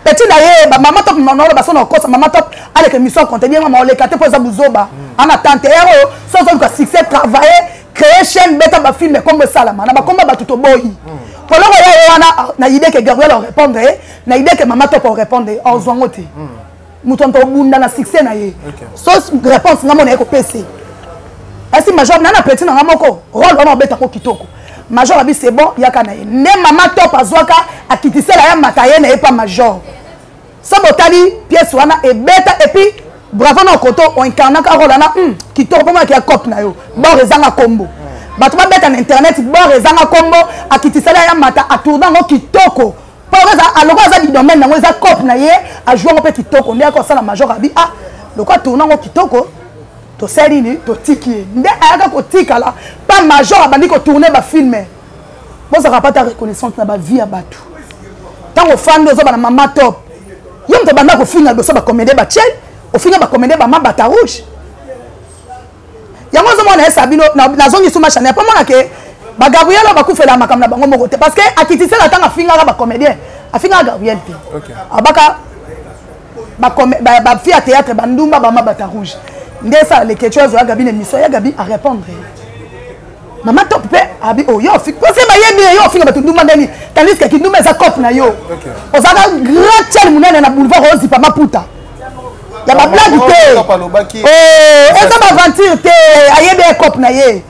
petit na ye mama Top manolo basona kokosa mama Top aleka émission compte bien mama oleka te mpo eza buzoba ana tante ere oyo so ozoluka succès, travailler, créer chaîne, beta bafilme kombo esalama na bakomba bato toboyi poloko ya ye wana na idée ke Gabriel orépondre ye, na idée ke mama Top orépondre ye, ozwango te. Moto moto obunda na succès na ye so réponse nga mona ye kopesa asi major na na petit na nga moko role wana obetako kitoko. Major abi c'est bon, yaka na ye nde mama Top azwaka akitisela ya mata ye na ye pa major. So botali pièce wana ebeta et puis bravo na okoto oincarnaka role wana kitoko mpo monaki ya cope na yo bor ezanga kombo bato babeta na internet bor ezanga kombo akitisali aya mata atourne yango kitoko mpo lokola aza didomaine yango eza cope na ye ajoue yango mpe kitoko nde ayaka kosala major abi ah lokola atourne yango kitoko tosali nini totiki ye nde ayaka kotikala pa major abandi kotourne bafilme. Bozalaka pata reconnaissante na bavie ya bato. Ntango ofandi ozoba na mama top, yo moto obanda kofinga liboso bacomédie batiel, ofinga bacomédie bamabata rouge. Yango ozomona esa bino nazongi suma chanel mpo mona ke bagabriel oyo bakufela makambo na bango moko te, parce que akitisela ntango afingaka bacomédien, afingaka gabriel te, abaka bafille ya théâtre bandumba bamabata rouge. Nde esala leketio azoya gabi na émission ya gabi arépondre mama top mpe abi oh yo ofinga parce que bayebi ye yo ofinga bato ndumba ndeni, tandis que kindumba eza cope na yo, ozalaka grand tiel monene na boulevard ozipa maputa ya bablage te, eza baventure te, ayebi ye cope na ye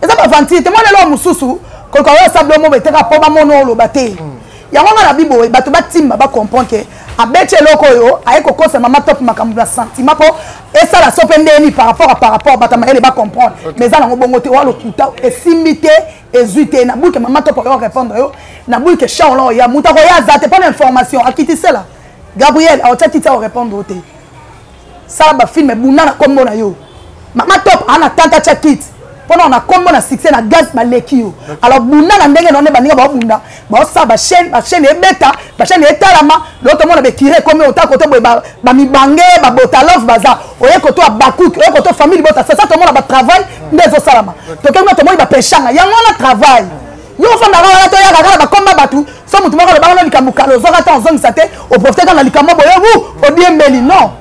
eza baventure te. Mwana eloko mosusu koluka oyo asablo mobo eteka mpo bamona oloba te. Yango nga na biboye bato batimba bacomprendre ke abeti eloko oyo aye kokosa mama top makambo na sentiment mpo esala so mpe ndeni par rapport à par rapport bato ya mayele bacomprendre, mais eza nango bongo te. Oya lokuta esimbi te, ezwi te na buke mama top oyo répondre yo na buke charlon oya moto akoya aza te mpona information akitisela Gabriel aotya kiti akorépondre yo te. Sala bafilme bunda na kombo na yo mama top ana tante atya kiti mpona na kombo na succès na gaz baleki yo. Alors bunda na ndenge na nde baninga baobunda baosala bachaîne, bachaîne ebeta, bachaîne etalama lelo tomona bekire ekomi ota koto boye bamibange babotalove baza oye koto ya bakuki oye koto famille bota sasa tomona batravail nde ezosalama toke kuna tomoni bapeshanga yango wana travail yo ofandaka wana toyaka kaka bakomba bato so motu moko alobaka na likambo kala ozwaka ta ozongisa te oprofite kaka na likambo boye wu odiembeli non.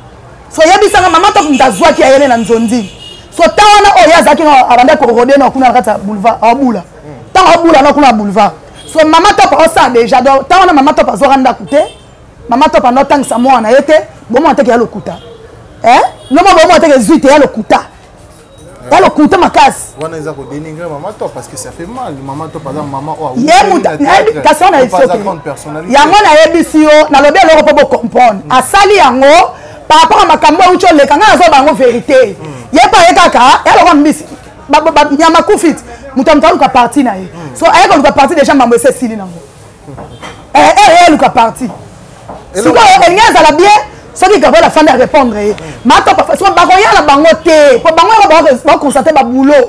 So oyebisanga mama to moto azwaki ayele na nzondi so ta wana oyo azalaki abanda korode na kuna na kati ya boulevard abula ntango abula na kuna na boulevard so mama top osala déjà donc ta wana mama top azwaka ndako te, mama top ando otangisa mwana na ye te, bomona teke ya lokuta noma bomona teke ezwi te ya lokuta ya lokuta makasi wana eza kodénigrer mama top parce que ça fait mal. Mama top aza mama oyo ye mutu kasi wana esoke yango nayebisi yo nalobi eloko mpo bocomprendre asali yango par rapport a makambo euti oleka ngai nazoba yango vérité ye mpe aye kaka ya lokwa mbisi nyama kufi ti moto ya moto aluka parti na ye so aye koluka parti déjà mambo esi esili nango eluka parti sikoyo elingi azala bien soki Gabriel afandi arépondre ye matopa siko bakoya na bango te po bango yango baconstate baboulot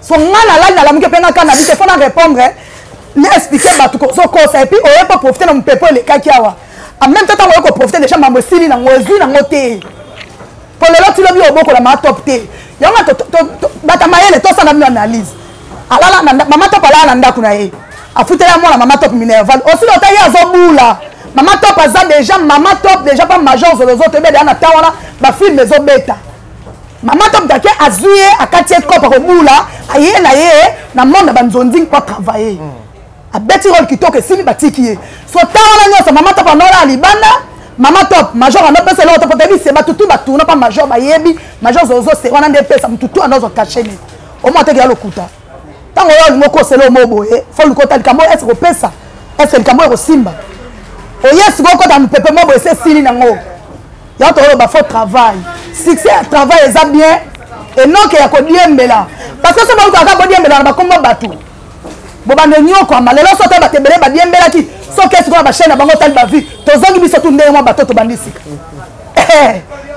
so nga nalali nalamuki mpe nga kaka na bi te fo na répondre na explike bato kozokosa et puis oye mpo profite na mopepe elekaki awa en même temps ntango oye koprofite déjà mambo esili nango ezwi nango te po lelo ti lobi obokola ma top te yango bato ya mayele tosala bino analyse alala mama top alala na ndako na ye afutela mwana mama top minerval osili ota ye azobula mama top aza déjà mama top déjà pa major zolozo toyebi deya na temps wana bafilme ezobeta mama top dake azwi ye akati ye cope akobula aye na ye na monde ya banzonzi mpo atravaille abeti role kitoko esili batiki ye so ntango wana nyonso mama top anola ya libanda mama top major anopesa eloko te po toyebi se bato tu batourna mpa major bayebi major zozo se wana nde epesa motu tu anozwa kashe ne omwa teke ya lokuta ntango oyo olingi okosela omo boye fo luka ota likambo oyo ese kopesa ese likambo oyo ekosimba oye sikoyo okota mopepe mo boye ese esili nango yango tokoloba fo travail succès ya travail eza bien enoke ya kodiembela parce que so balukaka bodiembela na bakombo bato bobanda enyokwama lelo so ata bato ebele badiembelaki soki esikoyo na bachaine na bango otali bavie tozongi biso tu ndenge mwa bato tobandi sika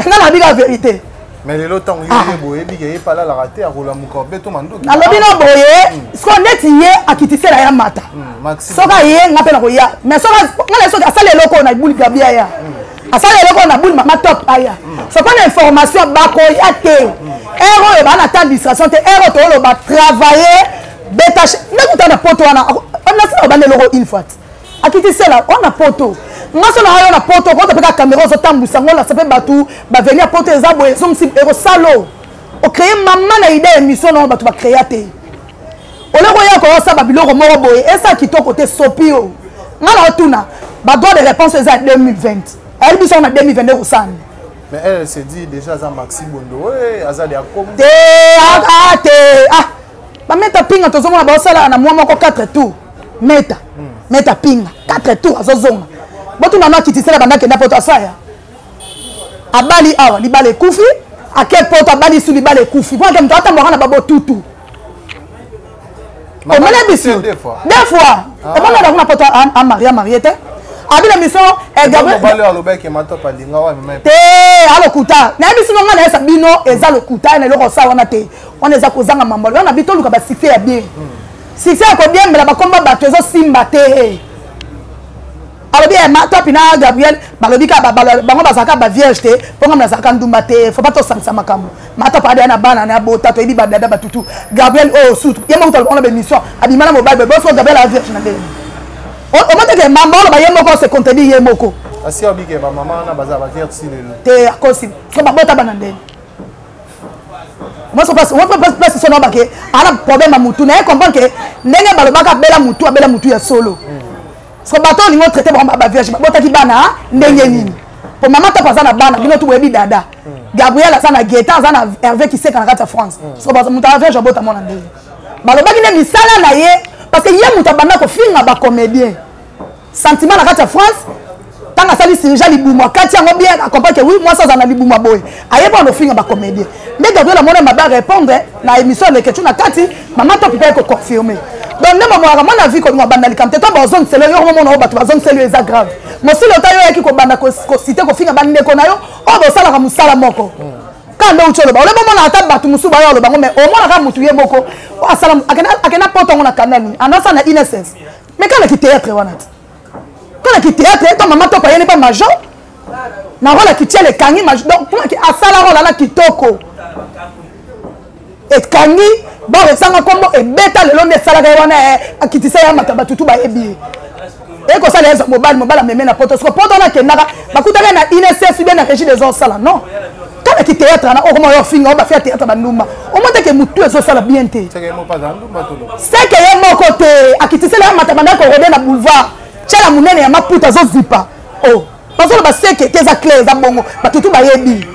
nga na bika vérité. Mais lelo ntango yo ye boye ebiki ye palalaka te akolamuka obeto mandoki nalobi no boye sikoyo neti ye akitisela ya mata soki aye nga mpe nakoya mais soki nga na soki asali eloko oyo na ebuli gabi aya asali eloko oyo na buli mama top aya so mpona information bakoya te heure oyo baa na temps distraction te heure oyo tooloba travailler beta ndenge na poto wana nasina obanda eloko une fois akitisela oyo na poto nga so na yo na poto okota mpe kaka kamera ozotambwisa ngo olasa mpe bato baveni ya poto eza boye ezongisi ekosalo ocreye mama na ide ya émission nango bato bacrea te oleko oya koyosala babiloko moko boye esa kitoko te sopi yo nga na otuna badroit de réponse eza ya 2020 ayebi biso na 2022 kosala. Mais elle, elle s'est dit déjà aza Maxi Bondo aza de akomi te ah te ah bameta pinga tozomona baosala na mwa moko 4 tour meta meta pinga 4 tour azozonga. Botuna no akitisela banda akenda poto asaya. Abali awa libala ekufi, ake poto abali su libala ekufi. Mpo ake moto atambwaka na babotutu. Omona biso deux fois. Ah. Ebonga na kuna poto a marie marie te. Abi na mission eh Gabriel. Mobali alobaki matopa alinga wa mema. Te alokuta. Na biso nga na yesa bino eza lokuta na eloko sa wana te. Wana eza kozanga mambo. Wana bito luka ba succès ya bien. Succès ya kodiembela bakomba bato ezosimba te. Alobi eh, Matopi na Gabriel balobi kaka bango bazalaka ba vierge te mpo ngai nazalaka ndumba te faut pas tosangisa makambo. Matopi adeya na bana na bota toyebi badada batutu. Gabriel oyo oh, surtout ye moko taloba na baémission abima na mobali boso Gabriel aza vierge na ndenge omoteke mamba oloba ye moko se contredire ye moko. Asi abike ba mama wana baza ba vierge si lelo. Te akosi so babota bana ndenge. Moi, place place sono bake ala problème ya mutu na ye comprendre que ndenge balobaka abela mutu abela mutu ya solo. So bato olingi otraite bango ba vierge babotaki bana ndenge nini? Po mama Top aza na bana bino tu boyebi dada. Gabriel aza na Guetta aza na Hervé Kiseka na kati ya France. So moto aza vierge abota mwana ndenge. Balobaki nde misala na ye parce que ye moto abanda kofinga ba comédien. Sentiment na kati ya France ntango asali chirurgie libumu akati yango bien acomprendre que oui mwasi aza na libumu boye aye mpo kofinga ba comédien. Nde Gabriel amona mabe répondre na émission ya Leketchou na kati mama Top mpe ekoconfirme. Donc nde mamonaka mwana vie kolinga banda likambo te to bazongiselo yo komomona oyo bato bazongiselo yo eza grave. Mosili ota yo oyaki kobanda kosite kofinga bandeko na yo oyo bosalaka mosala moko. Kaka nde outi oloba oleba omona ata bato mosusu bayo aloba ngo mais omonaka motu ye moko oyo asala akenda poto yango na kanda nini andosala na innocence mais kaka na kithéâtre wana te kaka na kithéâtre to mama Top ayeli pa major na rôle ya kitiele ekangi major donc mpona asala rôle ana kitoko ekangi bor esanga nkombo ebeta lelo nde esalaka ye wana akitisa ye amata batutu bayebi ye ekosala ye mobali mobali ameme na poto siko poto wana akendaka bakutaka na INSS bien na régie des osala non kaka ki théâtre wana okoma oyo ofinga oyo bafia théâtre bandumba omoteke motu ezosala bien te seke ye moko te akitisela ye amata banda korode na boulevard tiala monene ya maputa azozipa o bazoloba seke te eza clair eza bongo batutu bayebi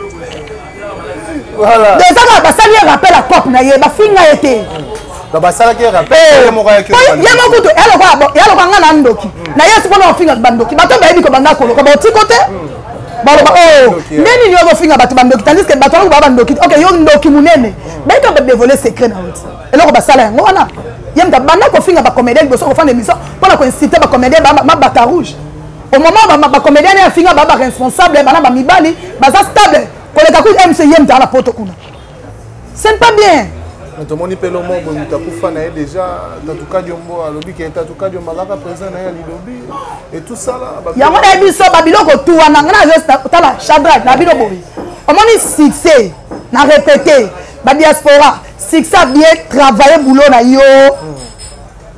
eza kaka basali ye rappel ya cope na ye bafinga ye te basalaki ye rappel ye moko ayaki ye moko kutu ya lokola nga na ndoki na ye sikoyo ofinga bandoki bato bayebi kobanda koloka baotiko te baloba o nde nini oyo ofinga bato bandoki tandis que bato wana baa bandoki ok yo ndoki monene bayika badévoile secret na yo ti eloko basala yango wana ye moto abanda kofinga bacomédien liboso kofanda émission mpona koincite bacomédien mabata rouge au moment bacomédien ne afinga baa baresponsable bana bamibali baza stable koleka ku mc ye moto ala poto kuna ce n'est pas bien. Tomoni mpe lomo boye moto akufa na ye déjà Tatu Kadiombo alobi ke Tatu Kadiombo azalaka président na ye ya lilobi et tout ça là yango na ye biso babiloko tu wana nga na tala Shadrack na bino boye omoni succès na répété ba diaspora succès bien travailler boulot na yo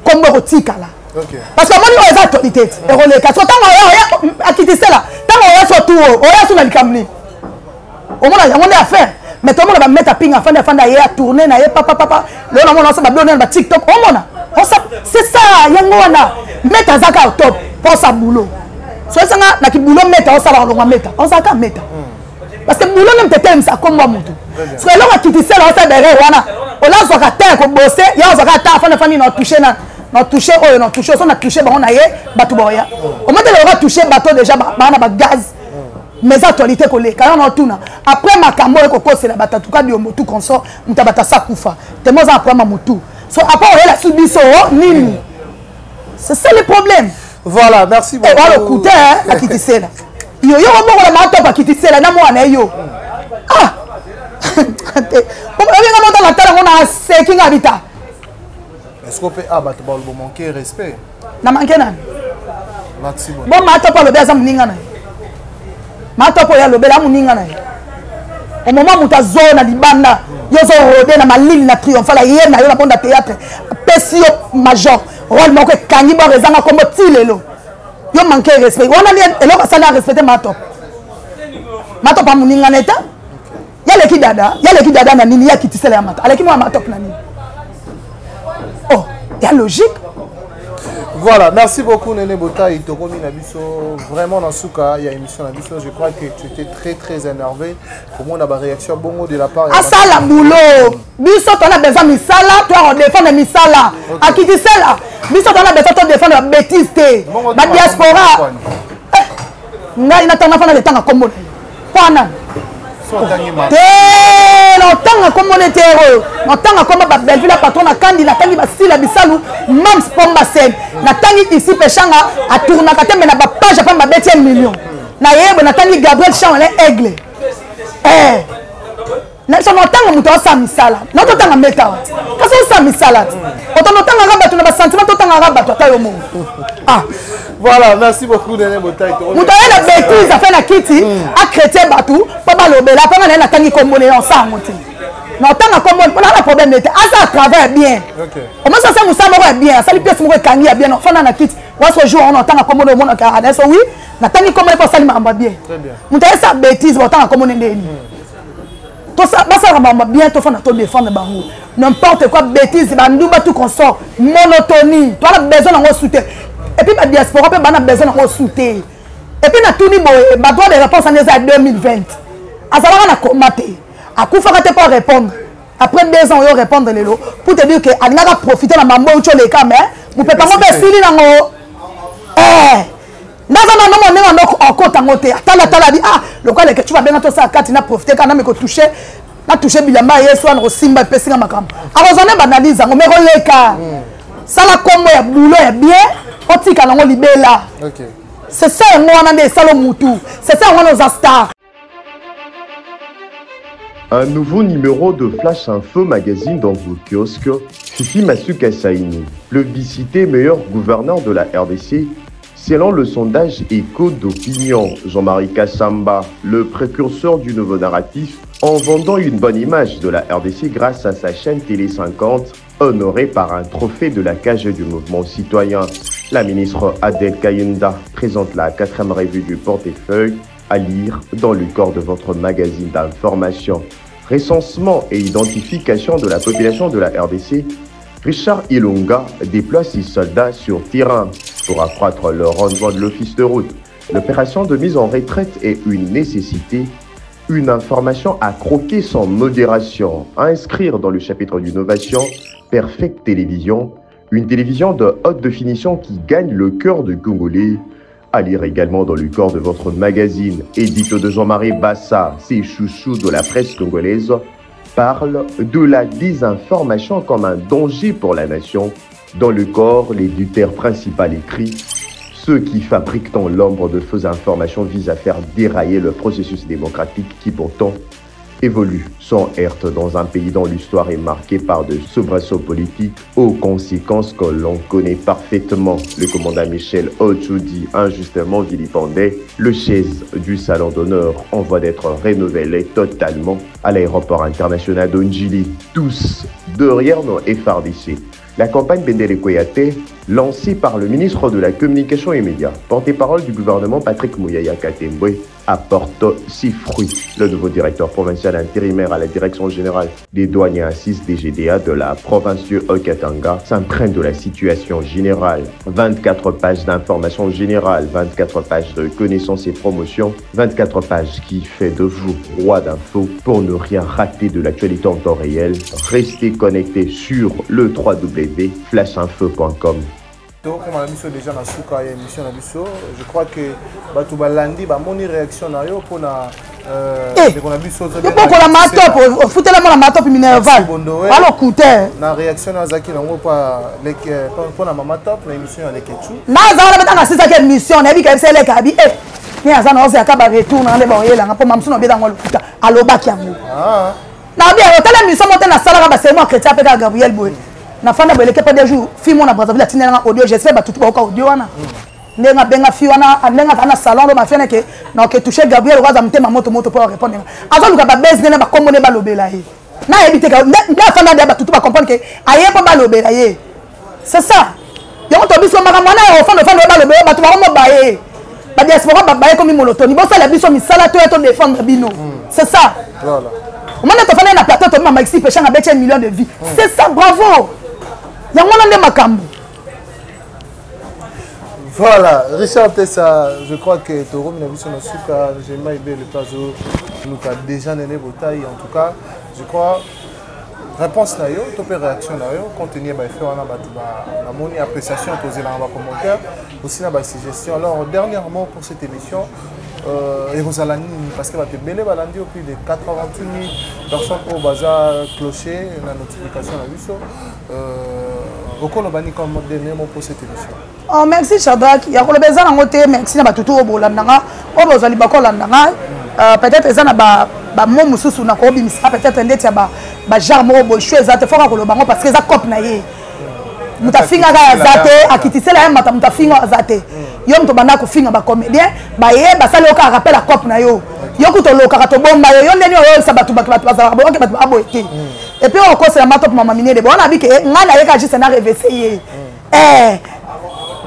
kombo kotikala parce que omoni oyo eza actualité te ekoleka so ntango oya akitisela ntango oya so tu oya so na likambo nini omona yango nde affaire mais tomona bameta pinga afandi afandi aye atourne na ye papapapa lelo namona osa babilo nene ba tiktok omona osa c'est ça yango wana meta aza kaka top mpo osa boulot so esanga na kibulo meta osalaka longwa meta ozalaka meta parce que boulot nde moto etelemisa kombo ya motu soki eloko akitisela osa derrière wana olazwaka te kobose ye azwaka ta afandi afandi na touche na na touche oyo na touche oso na touche bango na ye bato baoya omotele oka touche bato déjà baa na bagaz mais actualité koleka yango otuna après makambo oyo kokosela bato atuka diombo tout consort moto bato asa kufa temo oza na problème ya motu so après oyela su biso nini c'est ça le problème. Voilà, merci beaucoup. Voilà, écoutez, hein, akitisela. Yo yo moko na mato akitisela na mwana yo. Ah. Obenga moto na tala ngona seki nga bita. Est-ce qu'on peut ah bato ba manquer respect? Na manquer nani? Merci beaucoup. Bon mato pa lobe aza muninga na ye. Mato po ya lobela muninga na ye. Au moment moto azo na libanda, yo zo rôder na malili na triomphal ye na yo na bonda théâtre. Pesi yo major rôle moko ekangi bor ezanga kombo ti lelo. Yo manquer respect. Wana ni eloko asali a respecter mato. Mato pa muninga na eta. Yaleki dada, yaleki dada na nini ya kitisela ya mato. Aleki mwa mato na nini. Oh, ya logique. Voilà, merci beaucoup Néné Botaï, Tokomi Nabiso, vraiment dans ce cas, il y a émission Nabiso, je crois que tu étais très très énervé. Pour moi, on a une réaction bongo de la part. Asala boulot, biso on a besoin misala, toi on défend misala. Akitisela, biso on a besoin de défendre la bêtise, la diaspora. Ngai natanga fana letanga kombo na ye mpo nani te, naotanga kombo ne te oyo naotanga kombo babelleville ya patron na kandi, natangi basila bisalu mams pomba sen, natangi isi peshanga atournaka te me na bapage apamba babeti ye million nayebo, natangi Gabriel Chamele aigle eh. Na biso notanga moto asala misala, nototanga mbeta wa kasi osala misala te, oto notangaka bato na basentiment, totangaka bato ata yo moko. Ah voilà, merci beaucoup Nene Botai. Moto aye na bêtise afe na kiti achrétien bato mpo balobela mpo nga na ye natangi kombo na ye osala yango te, na otanga kombo mpo na problème te, aza travail ya bien, omosi asali mosala moko ya bien, asali pièce moko ekangi ya bien, ofanda na kiti waso jour wana otanga kombo na omonaka anaso oui, natangi kombo mpo asali makambo ya bien. Moto ayesa bêtise batanga kombo nde ndeni basalaka makambo bien, tofanda todefendre bango. N'importe quoi, bêtise, bandumba, tout consort, monotonie, toana besoin nango su te. Et puis badiaspora mpe bana besoin nango su te. Et puis natuni boye, badroit de réponse wana eza ya 2020, azalaka na koma te, akufaka te mpo répondre après 2 ans oyo répondre lelo, pour te dire que alingaka profiter na mambo oyo oleka, mais mopepa ngo mpe esili nango. Naza na nomo ndenge ando okota yango te, atala atala bi ah lokola leke tu babenga tosala kati na profite kaka na kotouche, na touche bilamba ya Yesu wana kosimba epesinga makambo akozwa nde baanalyse yango me koleka. Sala kombo ya boulot ya bien, otika nango libela. C'est ça, yango wana nde esala mutu, c'est ça, yango wana oza star. Un nouveau numéro de Flash Info Magazine dans vos kiosques. Fifi Masuka Saini, plébiscité meilleur gouverneur de la RDC, selon le sondage Écho d'opinion. Jean-Marie Kassamba, le précurseur du nouveau narratif, en vendant une bonne image de la RDC grâce à sa chaîne Télé 50, honorée par un trophée de la cage du mouvement citoyen. La ministre Adèle Kayinda présente la quatrième revue du portefeuille à lire dans le corps de votre magazine d'information. Recensement et identification de la population de la RDC, Richard Ilunga déploie ses soldats sur terrain pour accroître le rendement de l'office de route. L'opération de mise en retraite est une nécessité, une information à croquer sans modération, à inscrire dans le chapitre d'innovation, Perfect Télévision, une télévision de haute définition qui gagne le cœur de Congolais. À lire également dans le corps de votre magazine, édito de Jean-Marie Bassa, ses chouchous de la presse congolaise, parle de la désinformation comme un danger pour la nation. Dans le corps, l'éditeur principal écrit: Ceux qui fabriquent dans l'ombre de fausses informations visent à faire dérailler le processus démocratique qui pourtant évolue sans heurte dans un pays dont l'histoire est marquée par de soubresauts politiques aux conséquences que l'on connaît parfaitement. Le commandant Michel Ochoudi, injustement vilipendé, le chaise du salon d'honneur en voie d'être renouvelé totalement à l'aéroport international d'Onjili. Tous derrière nos FARDC. La campagne Bendele Koyate, lancée par le ministre de la Communication et Médias, porte-parole du gouvernement Patrick Muyaya Katembwe, apporte ses fruits. Le nouveau directeur provincial intérimaire à la direction générale des douanes et assises DGDA de la province du Haut-Katanga s'imprègne de la situation générale. 24 pages d'informations générales, 24 pages de connaissances et promotions, 24 pages qui fait de vous roi d'infos pour ne rien rater de l'actualité en temps réel. Restez connectés sur le www.flashinfo.com. Tokoma na biso déjà na suka ya émission na biso. Je crois que bato balandi, bamoni réaction na yo mpona ndeko na biso. Bokola matop, ofutela mona matop minerval alokute. Na réaction na azalaki nango mpona mama top na émission ya Lekechu. Naza wana betanga asisaki émission, nayebi kayebisa eleka abi e ne aza na ozalaka baretour na nde baoyelanga mpo mamosu na obetango lokuta alobaki yango. Nabi otala émission mo te, nasalaka basermo ya chrétien mpe kaka Gabriel boye nafanda boye eleke pas deux jours, fille mona Brazzaville atindelanga audio. J'espère batutu baoka audio wana ndenge abenga fille wana, ndenge azala na salon lo bafia neke naoke touche Gabriel okaza motema moto moto mpo arépondre nga, azoluka babese ndenge bakombo nde balobela ye, nayebi te nde afanda nde batutu bacomprendre ke aye mpo balobela ye. C'est ça yango to biso makambo wana ya ofanda ofanda oyo balobela bato bango baye badiaspora baye komi monotoni, bosala biso misala toya todéfendre bino. C'est ça, omoni tofandai na plateau tobi mama Maxi Peshanga abeti un million de vie. C'est ça, bravo, yango wana nde makambo. Voilà, Richard Tessa, je crois que Toromi na biso na suka, Jema Ibe le Pazo nous a déjà né Botaï, en tout cas, je crois réponse na yo to pe réaction na yo compte tenu ba effet wana bato ba namoni appréciation tozelanga ba commentaire aussi na ba suggestion. Alors, dernièrement pour cette émission, Euh, ekozala nini parce que bato ebele balandi yo plus de 88 000 personnes oyo baza clocher na notification na biso euh, okoloba nini comme dernier mot pour cette émission oh, merci Shadrack ya koloba eza nango te merci na bato tu oyo bolanda nga oyo bozwa libaku olanda nga euh, peut-être eza na bamo mosusu nakobimisa peut-être ndeti ya bagenre moko boye sho eza te foka koloba yango parce que eza cope na ye moto afingaka aza te akitisela ye mata moto afinga aza te yo moto obanda kofinga bacomédien baye basali yo kaka rappel ya cope na yo yo kutu olokaka tobomba yo yo ndeni oyoyebisa bato bato bato bazalaka boyoke bato baboye te epuis okosela matop mama minene bona abike ngai nayeka juste na revese ye eh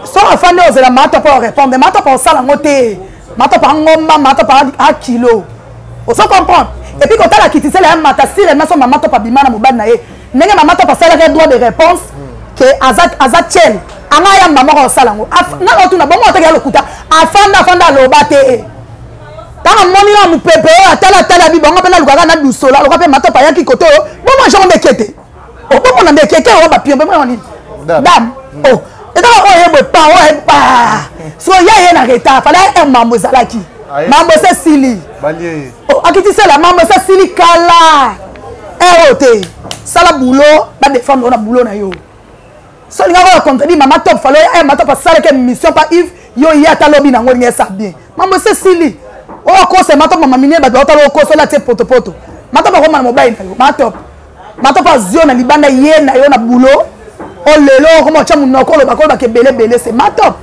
soki afandi ozela matop orépondre matop osala yango te matop angomba matop akilo ozo comprendre epuis kotala kitisela ya mata sirema so mama top abima na mobali na ye ndenge mama top asalaka droit de réponse ke aza, aza tiel anga ayamba moko osala yango nga otuna bongo otaki ya lokuta afanda afanda aloba te ntango amoni na mopepe oyo atala atala bi bongo mpe nalukaka na dusola aloka mpe matop ayaki kote oyo bongo jango nde ekete obomona nde ekeke oyo bapion mpe mona nini dame o ezaka oyo yebwe pa oyo pa so ya ye na retard fala ye mambo ezalaki mambo ese esili akitisela mambo ese esili kala ere oyo te sala boulot badefendre yo na boulot na yo so olingaka oyo contredit mama top falo eh, mama top asalaki émission pa yves yo ye ata lobi nango olingi esa bien mambo ese esili oyo okosa mama top mama minie bato baotala okosa olatie potopoto mama top akomana mobali na yo mama top mama top azwi yo na libanda ye na yo na boulot o lelo okoma otya monoko olobaka olobaka ebele ebele se mama top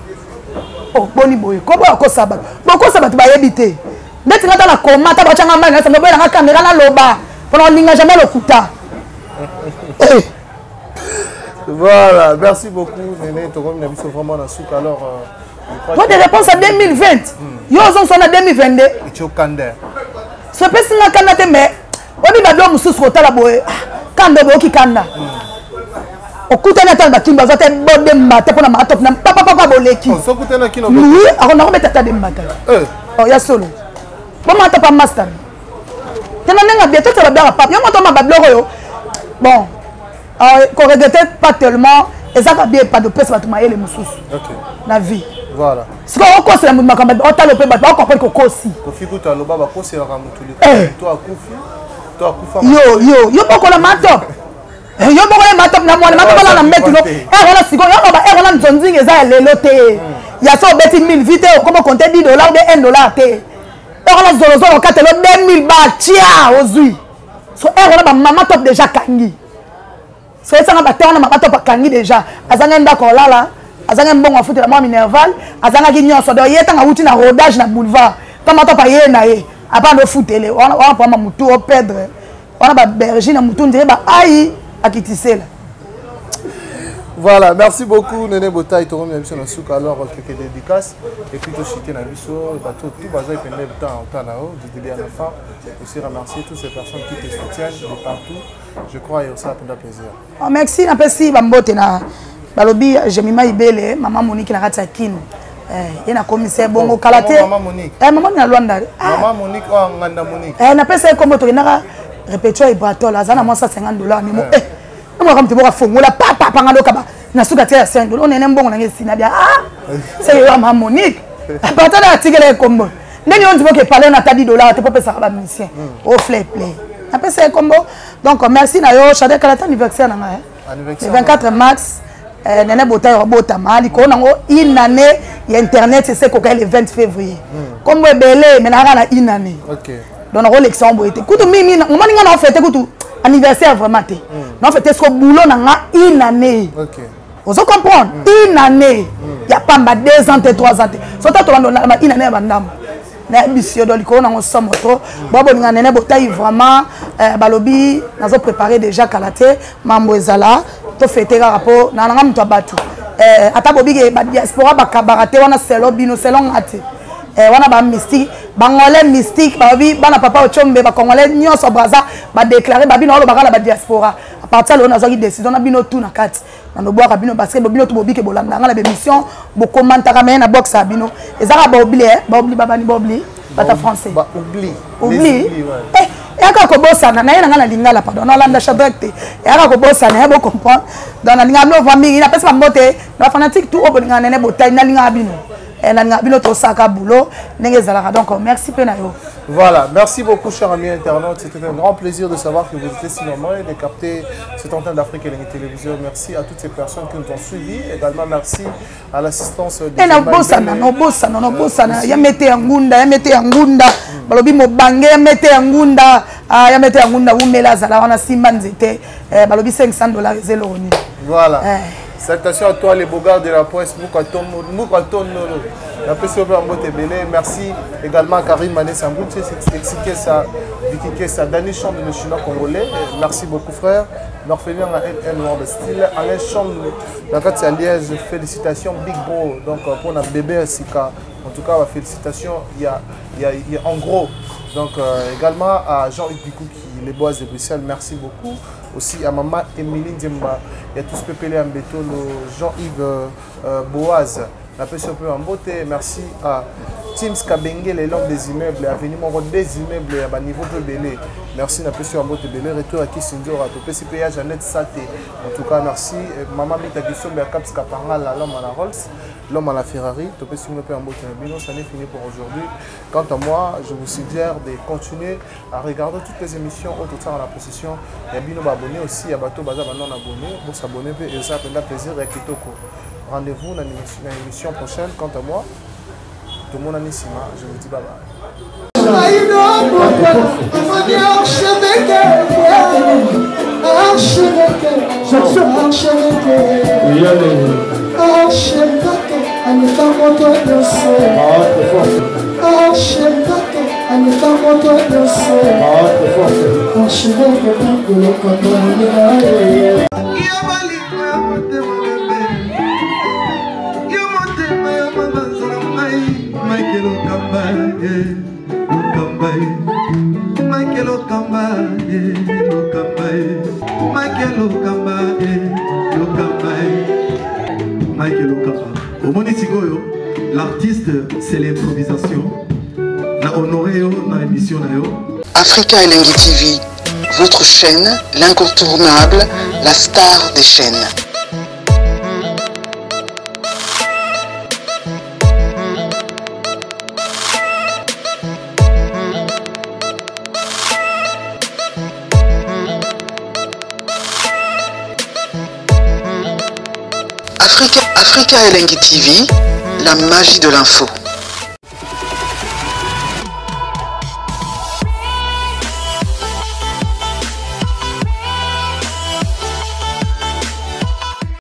oh, boni boye koboya okosa bato bokosa bato bayebi te ndeti nga ata na koma ata batyanga mai na sanga boyelanga kamera naloba mpona olinga jamais lokuta eh. Voilà, merci beaucoup Néné, tokomi na biso vraiment na suka alors euh, Droit de réponse à 2020. Yo ozongi na 2022. Etio kanda. So epesi nga kanda te mais oyebi babilo mosusu kotala boye ah, kanda boyoki kanda. Okutani ata na bakimba azwa te bode mbata mpona maatop na papapapa boleki. Oui, akonda kobeta ata de mbata. Eh. Oh, ya solo. Bomata pa master. Tena ndenge abia totala biaka papa. Yo moto ma babiloko oyo. Bon, euh, ko regretter pas tellement ezaka bien pas dopesa bato mayele mosusu na vie voilà sikoyo okosela moto makambo otala mpe bato bakomprendre kokosi kofi kutu aloba bakoselaka motu likolo to akufi to akufa yo yo yo bokola matop eh, yo bokola matop na mwana matop alala mbetu no ere eh, wana sikoyo yo loba ere eh, wana nzonzinga eza ya lelo te hmm. ya so obeti 1000 vi te okoma konte 10 dollar be 1 dollar te ere wana zolozolo okatelo 2000 batia ozwi so heure wana bamama top déjà akangi so esanga bate wana mama top akangi déjà azangaki ndako olala azangaki mbongo afutela mwa minerval azangaki nyonso donc ye ntango awuti na rodage na boulevard ntango mama top aye na ye apanda ofutele wana mpama motu opedre wana babergi na motu ndire baai akitisela Voilà, merci beaucoup Néné Botaï, tokomi na biso na suka alors quelques dédicaces et puis tochite na biso bato tout baza epende temps otala o du début à la fin. Aussi remercier toutes ces personnes qui te soutiennent de partout. Je crois et ça a plaisir. Oh, merci napesi bambote na balobi Jemima Ibele, maman Monique na kati ya Kin. Eh, ye nakomisa ye bongo kala te. Maman Monique. Eh, maman na Luanda. Ah. Maman Monique oh nganda Monique. Eh, napesa ye kombo tokendaka répétition Ibratol aza na mwa 150 dollars nemo. Eh, namwaka moto moko afongola papa panga lokaba na suka tia ya 5 dollars onene mbongo nange esina bia ah c'est yo maman Monique. Apartir na atikela ye kombo. Ndenge yo ndimo ke parler na tadi dollar te popesaka ba musicien. Au flay play. Napesa ye kombo. Donc merci na yo Chadel kalata anniversaire na ngai. Le 24 mars euh, Nene Botayi obotama likolo nango une année ya internet ese ekoka le 20 février. Kombo ebele mais naka na une année. Okay. Donc nakolekisa yango boye te. Kutu mingi omoni nga na fête kutu anniversaire vraiment te. Na fête ce boulot na nga une année. Okay. Ozo comprendre une année ya pamba 2 ans te 3 ans te. Sota to bando na une année ya bandambo. Nayebisi yo do likolo nango somo trop. Bo bolinga Nene Botayi vraiment euh, balobi nazo préparer déjà kala te mambo ezala to fêter kaka po na nanga moto ya bato. Euh, ata bobike ba diaspora bakabaka te wana selon bino selon nga te. Eh, wana ba mystique bangolais mystique balobi bana papa ochombe ba congolais nyonso braza ba déclarer babino olobaka na ba diaspora à partir lelo nazwaki décision na bino tout na kati nanobwaka bino parce que bino tout bobike bolanda nga na bémission bokomantaka meye na box ya bino ezaka baobli eh, baobli babani baobli bata français baobli obli eh, eyaka kobosana naye na nga na lingala pardon nalanda Shadrack te eyaka kobosana ye bocomprendre donc nalingaka bino vraimen mingi napesi bambote na bafanatique tout oyo bolingaka Nene Botayi nalingaka bino. Eh, nalingaka bino tosaka boulot ndenge ezalaka, donc merci mpe na yo. Voilà, merci beaucoup, chers amis internautes. C'était un grand plaisir de savoir que vous étiez si nombreux et de capter cette antenne d'Afrique et Télévision. Merci à toutes ces personnes qui nous ont suivis. Également, merci à l'assistance de nabosana, nobosana, nobosana ya mete ya ngunda, ya mete ya ngunda. Balobi mobange ya mete ya ngunda, ah, ya mete ya ngunda umela, azala wana, simba nzete. Eh, balobi 500 $ eza eloko nini? Voilà. Eh. Salutations à toi, les beaux gars de la presse, Moukaton Nono. La PCOP en Ebele. Merci également à Karim Mané Sambouti, Exikesa, Vicky Kessa, Dani Chambre, le chinois congolais. Merci beaucoup, frère. L'orphelin à LL World Style. Alain Chambre, la carte à Liège. Félicitations, Big Bro. Donc, pour notre bébé Sika. En tout cas, félicitations. Il y a en gros. Donc, également à Jean-Hugues Bikouki, les bois de Bruxelles. Merci beaucoup. Aussi à maman Émilie Ndemba. Il y a tous Pépélé Ambeto, Jean-Yves Boaz. La pression peu en beauté. Merci à Teams Kabengele, l'homme des immeubles, avenue Moko des immeubles, à niveau peu belé. Merci na pression en beauté belé. Retour à Kisindora, au PCPA Jeannette Sate. En tout cas, merci. Maman Mita Kisombe à Caps Kapangala, l'homme à la Rolls, l'homme à la Ferrari. Topé peu en beauté. Ça n'est fini pour aujourd'hui. Quant à moi, je vous suggère de continuer à regarder toutes les émissions au total à la possession. Il y a bino abonné aussi, il y a bateau baza non abonné, pour s'abonner et ça fait plaisir et kitoko. Rendez-vous dans l'émission prochaine. Quant à moi, tout le monde en Sima, je vous dis bye bye. Archevêque, archevêque, archevêque, archevêque, aleka moto nyonso, archevêque, aleka moto nyonso, archevêque, bikolokoto. Yo bolingo ya motema bebe, yo motema ya mabanza na ngai, Michael Okamba, Lokamba, Michael Okamba, Lokamba, Michael Okamba, Lokamba, Michael Okamba. Omoni sikoyo, l'artiste, c'est l'improvisation. Na honoré yo na émission na yo. Africa Elengi TV, votre chaîne, l'incontournable, la star des chaînes. Africa, Africa Elengi TV, la magie de l'info.